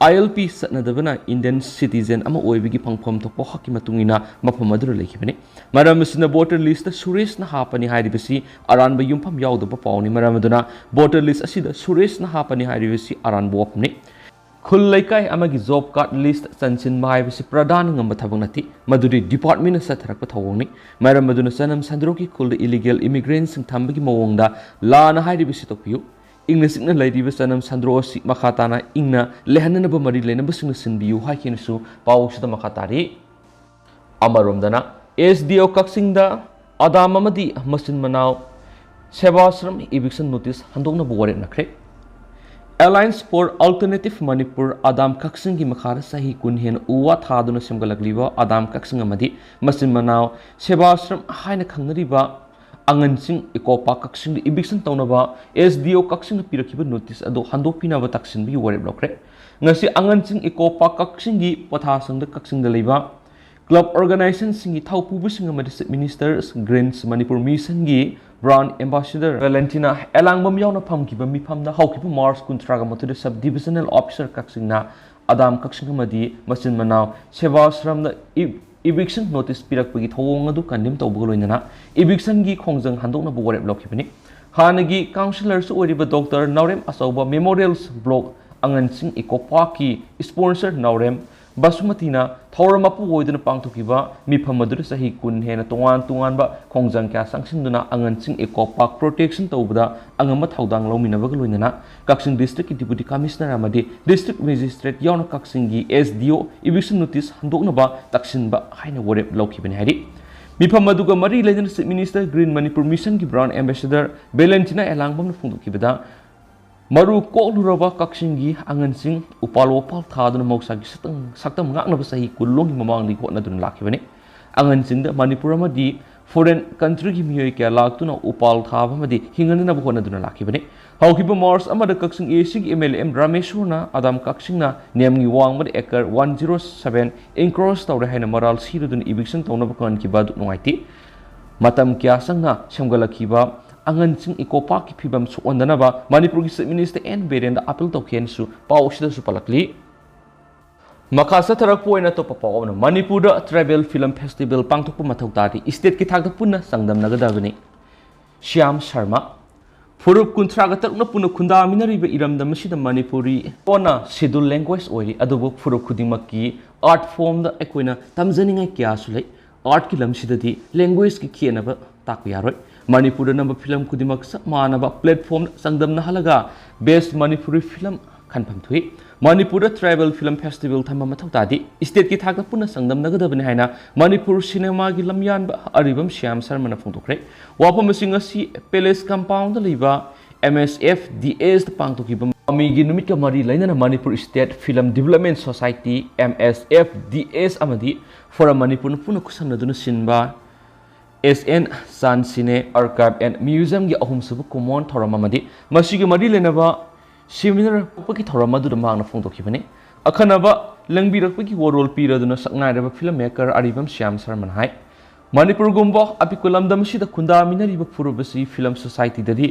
ꯑꯥꯏ ꯑꯦꯜ ꯄꯤ ꯆꯠꯅꯗꯕꯅ ꯏꯟꯗꯤꯌꯟ ꯁꯤꯇꯤꯖꯦꯟ ꯑꯃ ꯑꯣꯏꯕꯒꯤ ꯐꯪꯐꯝ ꯊꯣꯛꯄ ꯍꯛꯀꯤ ꯃꯇꯨꯡ ꯏꯟꯅ ꯃꯐꯝ ꯑꯗꯨꯗ ꯂꯩꯈꯤꯕꯅꯤ꯫ ꯃꯔꯝ ꯑꯁꯤꯅ ꯚꯣꯇꯔ ꯂꯤꯁꯇ ꯁꯨꯔꯦꯁꯅ ꯍꯥꯞꯄꯅꯤ ꯍꯥꯏꯔꯤꯕꯁꯤ ꯑꯔꯥꯟꯕ ꯌꯨꯝꯐꯝ ꯌꯥꯎꯗꯕ ꯄꯥꯎꯅꯤ꯫ ꯃꯔꯝ ꯑꯗꯨꯅ ꯚꯣꯇꯔ ꯂꯤꯁ ꯑꯁꯤꯗ ꯁꯨꯔꯦꯁꯅ ꯍꯥꯞꯄꯅꯤ ꯍꯥꯏꯔꯤꯕꯁꯤ ꯑꯔꯥꯟꯕ ꯋꯥꯐꯝꯅꯤ꯫ ꯈꯨꯜ ꯂꯩꯀꯥꯏ ꯑꯃꯒꯤ ꯖꯣꯕ ꯀꯥꯔꯗ ꯂꯤꯁ ꯆꯟꯁꯤꯟꯕ ꯍꯥꯏꯕꯁꯤ ꯄ꯭ꯔꯙꯥꯟꯅ ꯉꯝꯕ ꯊꯕꯛ ꯅꯠꯇꯦ, ꯃꯗꯨꯗꯤ ꯗꯤꯄꯥꯔꯠꯃꯦꯟꯅ ꯆꯠꯊꯔꯛꯄ ꯊꯧꯑꯣꯡꯅꯤ꯫ ꯃꯔꯝ ꯑꯗꯨꯅ ꯆꯅꯝ ꯁꯟꯗ꯭ꯔꯣꯛꯀꯤ ꯈꯨꯜꯗ ꯏꯂꯤꯒꯦꯜ ꯏꯃꯤꯒ꯭ꯔꯦꯟꯁꯤꯡ ꯊꯝꯕꯒꯤ ꯃꯑꯣꯡꯗ ꯂꯥꯟꯅ ꯍꯥꯏꯔꯤꯕꯁꯤ ꯇꯣꯛꯄꯤꯌꯨ꯫ ꯏꯪꯅ ꯆꯤꯛꯅ ꯂꯩꯔꯤꯕ ꯆꯅꯝ ꯁꯟꯗ꯭ꯔꯣ ꯑꯁꯤ ꯃꯈꯥ ꯇꯥꯅ ꯏꯪꯅ ꯂꯩꯍꯟꯅꯅꯕ ꯃꯔꯤ ꯂꯩꯅꯕꯁꯤꯡꯅ ꯁꯤꯟꯕꯤꯌꯨ ꯍꯥꯏꯈꯤꯅꯁꯨ ꯄꯥꯎ ꯑꯁꯤꯗ ꯃꯈꯥ ꯇꯥꯔꯤ꯫ ꯑꯃꯔꯣꯝꯗꯅ, ꯑꯦꯁ ꯗꯤ ꯑꯣ ꯀꯛꯆꯤꯡꯗ ꯑꯗꯥꯝ ꯑꯃꯗꯤ ꯃꯆꯤꯟ ꯃꯅꯥꯎ ꯁꯦꯕꯥꯁ꯭ꯔꯝ ꯏꯚꯤꯛꯁꯟ ꯅꯣꯇꯤꯁ ꯍꯟꯗꯣꯛꯅꯕ ꯋꯥꯔꯦꯞꯅꯈ꯭ꯔꯦ꯫ Alliance for Alternative Manipur, ꯑꯗꯥꯝ ꯀꯛꯆꯤꯡꯒꯤ ꯃꯈꯥꯗ ꯆꯍꯤ ꯀꯨꯟ ꯍꯦꯟꯅ ꯎ ꯋꯥ ꯊꯥꯗꯨꯅ ꯁꯦꯝꯒꯠꯂꯛꯂꯤꯕ ꯑꯗꯥꯝ ꯀꯛꯆꯤꯡ ꯑꯃꯗꯤ ꯃꯆꯤꯟ ꯃꯅꯥꯎ ꯁꯦꯕꯥꯁ꯭ꯔꯝ ꯍꯥꯏꯅ ꯈꯪꯅꯔꯤꯕ ꯑꯉꯟꯁꯤꯡ ꯏꯀꯣ ꯄꯥꯔꯛ ꯀꯛꯆꯤꯡꯗ ꯏꯚꯤꯛꯁꯟ ꯇꯧꯅꯕ ꯑꯦꯁ ꯗꯤ ꯑꯣ ꯀꯛꯆꯤꯡꯅ ꯄꯤꯔꯛꯈꯤꯕ ꯅꯣꯇꯤꯁ ꯑꯗꯨ ꯍꯟꯗꯣꯛꯄꯤꯅꯕ ꯇꯛꯁꯤꯟꯕꯒꯤ ꯋꯥꯔꯦꯞ ꯂꯧꯈ꯭ꯔꯦ꯫ ꯉꯁꯤ ꯑꯉꯟꯁꯤꯡ ꯏꯀꯣ ꯄꯥꯔꯛ ꯀꯛꯆꯤꯡꯒꯤ ꯄꯣꯊꯥꯁꯪꯗ ꯀꯛꯆꯤꯡꯗ ꯂꯩꯕ ꯀ꯭ꯂꯕ ꯑꯣꯔꯒꯅꯥꯏꯖꯦꯁꯟꯁꯤꯡꯒꯤ ꯊꯧꯄꯨꯕꯁꯤꯡ ꯑꯃꯗꯤ ꯆꯤꯐ ꯃꯤꯅꯤꯁꯇꯔ ꯒ꯭ꯔꯤꯟꯁ ꯃꯅꯤꯄꯨꯔ ꯃꯤꯁꯟꯒꯤ ꯕ꯭ꯔꯥꯟ ꯑꯦꯝꯕꯥꯁꯦꯗꯔ ꯚꯦꯂꯦꯟꯇꯤꯅꯥ ꯑꯦꯂꯥꯡꯕꯝ ꯌꯥꯎꯅ ꯐꯝꯈꯤꯕ ꯃꯤꯐꯝꯗ ꯍꯧꯈꯤꯕ ꯃꯥꯔꯆ ꯀꯨꯟꯊ꯭ꯔꯥꯒ ꯃꯥꯊꯣꯏꯗ ꯁꯕ ꯗꯤꯚꯤꯖꯅꯦꯜ ꯑꯣꯐꯤꯁꯔ ꯀꯛꯆꯤꯡꯅ ꯑꯗꯥꯝ ꯀꯛꯆꯤꯡ ꯑꯃꯗꯤ ꯃꯆꯤꯟ ꯃꯅꯥꯎ ꯁꯦꯕꯥꯁ꯭ꯔꯝꯗ ꯏ-, ꯏꯚꯤꯛꯁꯟ ꯅꯣꯇꯤꯁ ꯄꯤꯔꯛꯄꯒꯤ ꯊꯧꯑꯣꯡ ꯑꯗꯨ ꯀꯟꯗꯦꯝ ꯇꯧꯕꯒ ꯂꯣꯏꯅꯅ ꯏꯚꯤꯛꯁꯟꯒꯤ ꯈꯣꯡꯖꯪ ꯍꯟꯗꯣꯛꯅꯕ ꯋꯥꯔꯦꯞ ꯂꯧꯈꯤꯕꯅꯤ꯫ ꯍꯥꯟꯅꯒꯤ ꯀꯥꯎꯟꯁꯤꯂꯔꯁꯨ ꯑꯣꯏꯔꯤꯕ ꯗꯣꯛꯇꯔ ꯅꯥꯎꯔꯦꯝ ꯑꯆꯧꯕ ꯃꯦꯃꯣꯔꯤꯌꯦꯜꯁ ꯕ꯭ꯂꯣꯛ ꯑꯉꯟꯁꯤꯡ ꯏꯀꯣ ꯄꯥꯔꯛꯀꯤ ꯏꯁꯄꯣꯟꯁꯔ ꯅꯥꯎꯔꯦꯝ ꯕꯁꯨꯃꯇꯤꯅ ꯊꯧꯔꯝ ꯃꯄꯨ ꯑꯣꯏꯗꯨꯅ ꯄꯥꯡꯊꯣꯛꯈꯤꯕ ꯃꯤꯐꯝ ꯑꯗꯨꯗ ꯆꯍꯤ ꯀꯨꯟ ꯍꯦꯟꯅ ꯇꯣꯉꯥꯟ ꯇꯣꯉꯥꯟꯕ ꯈꯣꯡꯖꯪ ꯀꯌꯥ ꯆꯪꯁꯤꯟꯗꯨꯅ ꯑꯉꯟꯁꯤꯡ ꯏꯀꯣ ꯄꯥꯔꯛ ꯄ꯭ꯔꯣꯇꯦꯛꯁꯟ ꯇꯧꯕꯗ ꯑꯉꯝꯕ ꯊꯧꯗꯥꯡ ꯂꯧꯃꯤꯟꯅꯕꯒ ꯂꯣꯏꯅꯅ ꯀꯛꯆꯤꯡ ꯗꯤꯁꯇ꯭ꯔꯤꯛꯀꯤ ꯗꯤꯄꯨꯇꯤ ꯀꯃꯤꯁꯅꯔ ꯑꯃꯗꯤ ꯗꯤꯁꯇ꯭ꯔꯤꯛ ꯃꯦꯖꯤꯁꯇ꯭ꯔꯦꯠ ꯌꯥꯎꯅ ꯀꯛꯆꯤꯡꯒꯤ ꯑꯦꯁ ꯗꯤ ꯑꯣ ꯏꯚꯤꯛꯁꯟ ꯅꯣꯇꯤꯁ ꯍꯟꯗꯣꯛꯅꯕ ꯇꯛꯁꯤꯟꯕ ꯍꯥꯏꯅ ꯋꯥꯔꯦꯞ ꯂꯧꯈꯤꯕꯅꯤ ꯍꯥꯏꯔꯤ꯫ ꯃꯤꯐꯝ ꯑꯗꯨꯒ ꯃꯔꯤ ꯂꯩꯅꯅ ꯆꯤꯐ ꯃꯤꯅꯤꯁꯇꯔ ꯒ꯭ꯔꯤꯟ ꯃꯅꯤꯄꯨꯔ ꯃꯤꯁꯟꯒꯤ ꯕ꯭ꯔꯥꯟ ꯑꯦꯝꯕꯦꯁꯦꯗꯔ ꯚꯦꯂꯦꯟꯇꯤꯅꯥ ꯑꯦꯂꯥꯡꯕꯝꯅ ꯐꯣꯡꯗꯣꯛꯈꯤꯕꯗ, ꯃꯔꯨ ꯀꯣꯛꯂꯨꯔꯕ ꯀꯛꯆꯤꯡꯒꯤ ꯑꯉꯟꯁꯤꯡ ꯎꯄꯥꯜ ꯋꯥꯄꯥꯜ ꯊꯥꯗꯨꯅ ꯃꯍꯧꯁꯥꯒꯤ ꯁꯛꯇꯝ, ꯁꯛꯇꯝ ꯉꯥꯛꯅꯕ ꯆꯍꯤ ꯀꯨꯟ ꯂꯣꯝꯒꯤ ꯃꯃꯥꯡꯗꯒꯤ ꯍꯣꯠꯅꯗꯨꯅ ꯂꯥꯛꯈꯤꯕꯅꯤ꯫ ꯑꯉꯟꯁꯤꯡꯗ ꯃꯅꯤꯄꯨꯔ ꯑꯃꯗꯤ ꯐꯣꯔꯦꯟ ꯀꯟꯇ꯭ꯔꯤꯒꯤ ꯃꯤꯑꯣꯏ ꯀꯌꯥ ꯂꯥꯛꯇꯨꯅ ꯎꯄꯥꯜ ꯊꯥꯕ ꯑꯃꯗꯤ ꯍꯤꯡꯍꯟꯅꯅꯕ ꯍꯣꯠꯅꯗꯨꯅ ꯂꯥꯛꯈꯤꯕꯅꯤ꯫ ꯍꯧꯈꯤꯕ ꯃꯥꯔꯆ ꯑꯃꯗ ꯀꯛꯆꯤꯡ ꯑꯦ ꯁꯤꯒꯤ ꯑꯦꯝ ꯑꯦꯜ ꯑꯦ ꯑꯦꯝ ꯔꯥꯃꯦꯁꯣꯔꯅ ꯑꯗꯥꯝ ꯀꯛꯆꯤꯡꯅ ꯅꯦꯝꯒꯤ ꯋꯥꯡꯃꯗ ꯑꯦꯀꯔ ꯋꯥꯟ ꯖꯤꯔꯣ ꯁꯚꯦꯟ ꯏꯟꯀ꯭ꯔꯣꯁ ꯇꯧꯔꯦ ꯍꯥꯏꯅ ꯃꯔꯥꯜ ꯁꯤꯔꯗꯨꯅ ꯏꯚꯤꯛꯁꯟ ꯇꯧꯅꯕ ꯈꯪꯍꯟꯈꯤꯕ ꯑꯗꯨ ꯅꯨꯡꯉꯥꯏꯇꯦ꯫ ꯃꯇꯝ ꯀꯌꯥ ꯆꯪꯅ ꯁꯦꯝꯒꯠꯂꯛꯈꯤꯕ ꯑꯉꯟꯁꯤꯡ ꯏꯀꯣ ꯄꯥꯔꯛꯀꯤ ꯐꯤꯕꯝ ꯁꯣꯛꯍꯟꯗꯅꯕ ꯃꯅꯤꯄꯨꯔꯒꯤ Chief Minister ꯑꯦꯟ ꯕꯤꯔꯦꯟꯗ appeal ꯇꯧꯈꯤ ꯍꯥꯏꯅꯁꯨ ꯄꯥꯎ ꯑꯁꯤꯗꯁꯨ ꯄꯜꯂꯛꯂꯤ꯫ ꯃꯈꯥ ꯆꯠꯊꯔꯛꯄ ꯑꯣꯏꯅ ꯑꯇꯣꯞꯄ ꯄꯥꯎ ꯑꯃꯅ, ꯃꯅꯤꯄꯨꯔꯗ tribal film festival ꯄꯥꯡꯊꯣꯛꯄ ꯃꯊꯧ ꯇꯥꯗꯦ, stateꯀꯤ ꯊꯥꯛꯇ ꯄꯨꯟꯅ ꯆꯥꯡꯗꯝꯅꯒꯗꯕꯅꯤ꯫ ꯁ꯭ꯌꯥꯝ ꯁꯔꯃ꯫ ꯐꯨꯔꯨꯞ ꯀꯨꯟꯊ꯭ꯔꯥꯒ ꯇꯔꯨꯛꯅ ꯄꯨꯟꯅ ꯈꯨꯟꯗꯥꯃꯤꯟꯅꯔꯤꯕ ꯏꯔꯝꯗꯝ ꯑꯁꯤꯗ ꯃꯅꯤꯄꯨꯔꯤ ꯂꯣꯟꯅ schedule language ꯑꯣꯏꯔꯤ, ꯑꯗꯨꯕꯨ ꯐꯨꯔꯨꯞ ꯈꯨꯗꯤꯡꯃꯛꯀꯤ art formꯗ ꯑꯩꯈꯣꯏꯅ ꯇꯝꯖꯅꯤꯡꯉꯥꯏ ꯀꯌꯥꯁꯨ ꯂꯩ꯫ Artꯀꯤ ꯂꯝꯁꯤꯗꯗꯤ languageꯀꯤ ꯈꯦꯠꯅꯕ ꯇꯥꯛꯄ ꯌꯥꯔꯣꯏ꯫ ꯃꯅꯤꯄꯨꯔꯗ ꯅꯝꯕ film ꯈꯨꯗꯤꯡꯃꯛ ꯆꯞ ꯃꯥꯟꯅꯕ platform ꯆꯥꯡꯗꯝꯅꯍꯜꯂꯒ best ꯃꯅꯤꯄꯨꯔꯤ film ꯈꯟꯐꯝ ꯊꯣꯛꯏ꯫ ꯃꯅꯤꯄꯨꯔꯗ tribal film festival ꯊꯝꯕ ꯃꯊꯧ ꯇꯥꯗꯦ, stateꯀꯤ ꯊꯥꯛꯇ ꯄꯨꯟꯅ ꯆꯥꯡꯗꯝꯅꯒꯗꯕꯅꯤ ꯍꯥꯏꯅ ꯃꯅꯤꯄꯨꯔ ꯁꯤꯅꯦꯃꯥꯒꯤ ꯂꯝꯌꯥꯟꯕ ꯑꯔꯤꯕꯝ ꯁ꯭ꯌꯥꯝ ꯁꯔꯃꯅ ꯐꯣꯡꯗꯣꯛꯈ꯭ꯔꯦ꯫ ꯋꯥꯐꯝ ꯑꯁꯤ ꯉꯁꯤ Palace Compoundꯗ ꯂꯩꯕ M S F D Sꯗ ꯄꯥꯡꯊꯣꯛꯈꯤꯕ ꯃꯃꯤꯒꯤ ꯅꯨꯃꯤꯠꯀ ꯃꯔꯤ ꯂꯩꯅꯅ Manipur State Film Development Society, M S F D S, ꯑꯃꯗꯤ Forum ꯃꯅꯤꯄꯨꯔꯅ ꯄꯨꯟꯅ ꯈꯨꯠꯁꯝꯅꯗꯨꯅ ꯁꯤꯟꯕ S N Chan Cine Archive and Museumꯒꯤ ꯑꯍꯨꯝꯁꯨꯕ ꯀꯨꯝꯑꯣꯟ ꯊꯧꯔꯝ ꯑꯃꯗꯤ ꯃꯁꯤꯒꯤ ꯃꯔꯤ ꯂꯩꯅꯕ seminar ꯄꯥꯡꯊꯣꯛꯄꯒꯤ ꯊꯧꯔꯝ ꯑꯗꯨꯗ ꯃꯍꯥꯛꯅ ꯐꯣꯡꯗꯣꯛꯈꯤꯕꯅꯤ꯫ ꯑꯈꯟꯅꯕ ꯂꯦꯡꯕꯤꯔꯛꯄꯒꯤ ꯋꯥꯔꯣꯜ ꯄꯤꯔꯗꯨꯅ ꯁꯛꯅꯥꯏꯔꯕ film maker ꯑꯔꯤꯕꯝ ꯁ꯭ꯌꯥꯝ ꯁꯔꯃꯅ ꯍꯥꯏ, ꯃꯅꯤꯄꯨꯔꯒꯨꯝꯕ ꯑꯄꯤꯛꯄ ꯂꯝꯗꯝ ꯑꯁꯤꯗ ꯈꯨꯟꯗꯥꯃꯤꯟꯅꯔꯤꯕ ꯐꯨꯔꯨꯞ ꯑꯁꯤ film societyꯗꯗꯤ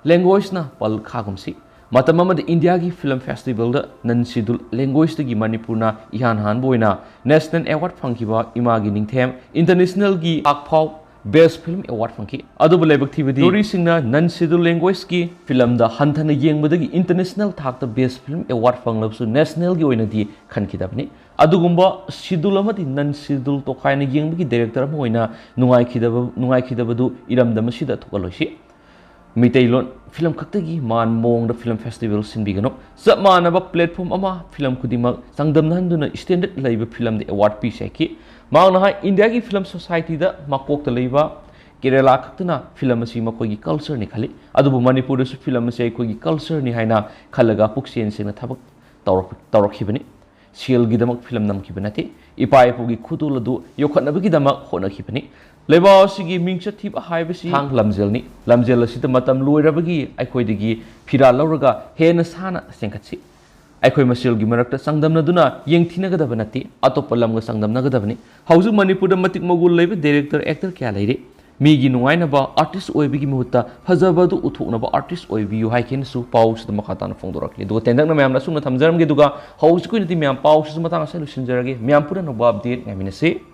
languageꯄꯜꯂꯛꯈꯤꯒꯨꯝꯁꯤ꯫ ꯃꯇꯝ ꯑꯃꯗ ꯏꯟꯗꯤꯌꯥꯒꯤ film festivalꯗ non schedule languageꯇꯒꯤ ꯃꯅꯤꯄꯨꯔꯅ ꯏꯍꯥꯟ ꯍꯥꯟꯕ ꯑꯣꯏꯅ national award ꯐꯪꯈꯤꯕ ꯏꯃꯥꯒꯤ ꯅꯤꯡꯊꯦꯝ internationalꯒꯤ ꯊꯥꯛꯐꯥꯎ best film award ꯐꯪꯈꯤ꯫ ꯑꯗꯨꯕꯨ ꯂꯥꯏꯕꯛ ꯊꯤꯕꯗꯤ juryꯁꯤꯡꯅ non schedule languageꯀꯤ filmꯗ ꯍꯟꯊꯅ ꯌꯦꯡꯕꯗꯒꯤ international ꯊꯥꯛꯇ best film award ꯐꯪꯂꯕꯁꯨ nationalꯒꯤ ꯑꯣꯏꯅꯗꯤ ꯈꯟꯈꯤꯗꯕꯅꯤ꯫ ꯑꯗꯨꯒꯨꯝꯕ schedule ꯑꯃꯗꯤ non schedule ꯇꯣꯈꯥꯏꯅ ꯌꯦꯡꯕꯒꯤ director ꯑꯃ ꯑꯣꯏꯅ ꯅꯨꯡꯉꯥꯏꯈꯤꯗꯕ, ꯅꯨꯡꯉꯥꯏꯈꯤꯗꯕꯗꯨ ꯏꯔꯝꯗꯝ ꯑꯁꯤꯗ ꯊꯣꯛꯍꯜꯂꯣꯏꯁꯤ꯫ ꯃꯤꯇꯩꯂꯣꯟ film ꯈꯛꯇꯒꯤ ꯃꯥꯟ ꯃꯑꯣꯡꯗ film festival ꯁꯤꯟꯕꯤꯒꯅꯨ꯫ ꯆꯞ ꯃꯥꯟꯅꯕ platform ꯑꯃ film ꯈꯨꯗꯤꯡꯃꯛ ꯆꯥꯡꯗꯝꯅꯍꯟꯗꯨꯅ standard ꯂꯩꯕ filmꯗ award ꯄꯤꯁꯤ ꯍꯥꯏꯈꯤ꯫ ꯃꯍꯥꯛꯅ ꯍꯥꯏ, ꯏꯟꯗꯤꯌꯥꯒꯤ film societyꯗ ꯃꯀꯣꯛꯇ ꯂꯩꯕ ꯀꯦꯔꯦꯂꯥ ꯈꯛꯇꯅ film ꯑꯁꯤ ꯃꯈꯣꯏꯒꯤ cultureꯅꯤ ꯈꯜꯂꯤ꯫ ꯑꯗꯨꯕꯨ ꯃꯅꯤꯄꯨꯔꯗꯁꯨ film ꯑꯁꯤ ꯑꯩꯈꯣꯏꯒꯤ cultureꯅꯤ ꯍꯥꯏꯅ ꯈꯜꯂꯒ ꯄꯨꯛꯆꯦꯜ ꯁꯦꯡꯅ ꯊꯕꯛ ꯇꯧꯔꯛ-, ꯇꯧꯔꯛꯈꯤꯕꯅꯤ꯫ ꯁꯦꯜꯒꯤꯗꯃꯛ film ꯅꯝꯈꯤꯕ ꯅꯠꯇꯦ, ꯏꯄꯥ ꯏꯄꯨꯒꯤ ꯈꯨꯗꯣꯜ ꯑꯗꯨ ꯌꯣꯛꯈꯠꯅꯕꯒꯤꯗꯃꯛ ꯍꯣꯠꯅꯈꯤꯕꯅꯤ꯫ ꯂꯩꯕꯥꯛ ꯑꯁꯤꯒꯤ ꯃꯤꯡꯆꯠ ꯊꯤꯕ ꯍꯥꯏꯕꯁꯤ ꯊꯥꯡ ꯂꯝꯖꯦꯜꯅꯤ꯫ ꯂꯝꯖꯦꯜ ꯑꯁꯤꯗ ꯃꯇꯝ ꯂꯣꯏꯔꯕꯒꯤ ꯑꯩꯈꯣꯏꯗꯒꯤ ꯐꯤꯔꯥꯜ ꯂꯧꯔꯒ ꯍꯦꯟꯅ ꯁꯥꯟꯅ ꯆꯦꯟꯈꯠꯁꯤ꯫ ꯑꯩꯈꯣꯏ ꯃꯁꯦꯜꯒꯤ ꯃꯔꯛꯇ ꯆꯥꯡꯗꯝꯅꯗꯨꯅ ꯌꯦꯡꯊꯤꯅꯒꯗꯕ ꯅꯠꯇꯦ, ꯑꯇꯣꯞꯄ ꯂꯝꯒ ꯆꯥꯡꯗꯝꯅꯒꯗꯕꯅꯤ꯫ ꯍꯧꯖꯤꯛ ꯃꯅꯤꯄꯨꯔꯗ ꯃꯇꯤꯛ ꯃꯒꯨꯟ ꯂꯩꯕ director, actor ꯀꯌꯥ ꯂꯩꯔꯤ꯫ ꯃꯤꯒꯤ ꯅꯨꯡꯉꯥꯏꯅꯕ ꯑꯥꯔꯇꯤꯁ ꯑꯣꯏꯕꯒꯤ ꯃꯍꯨꯠꯇ ꯐꯖꯕꯗꯨ ꯎꯠꯊꯣꯛꯅꯕ ꯑꯥꯔꯇꯤꯁ ꯑꯣꯏꯕꯤꯌꯨ ꯍꯥꯏꯈꯤꯅꯁꯨ ꯄꯥꯎꯁꯤꯗ ꯃꯈꯥ ꯇꯥꯅ ꯐꯣꯡꯗꯣꯔꯛꯂꯤ꯫ ꯑꯗꯨꯒ ꯇꯦꯟꯇꯛꯅ ꯃꯌꯥꯝꯅ ꯑꯁꯨꯝꯅ ꯊꯝꯖꯔꯝꯒꯦ꯫ ꯑꯗꯨꯒ ꯍꯧꯖꯤꯛꯀꯤ ꯑꯣꯏꯅꯗꯤ ꯃꯌꯥꯝ ꯄꯥꯎꯁꯤꯁꯨ ꯃꯇꯥꯡ ꯑꯁꯤꯗ ꯂꯣꯏꯁꯤꯟꯖꯔꯒꯦ꯫ ꯃꯌꯥꯝ ꯄꯨꯝꯅ ꯑꯅꯧꯕ ꯑꯞꯗꯦꯠ ꯉꯥꯏꯃꯤꯟꯅꯁꯤ꯫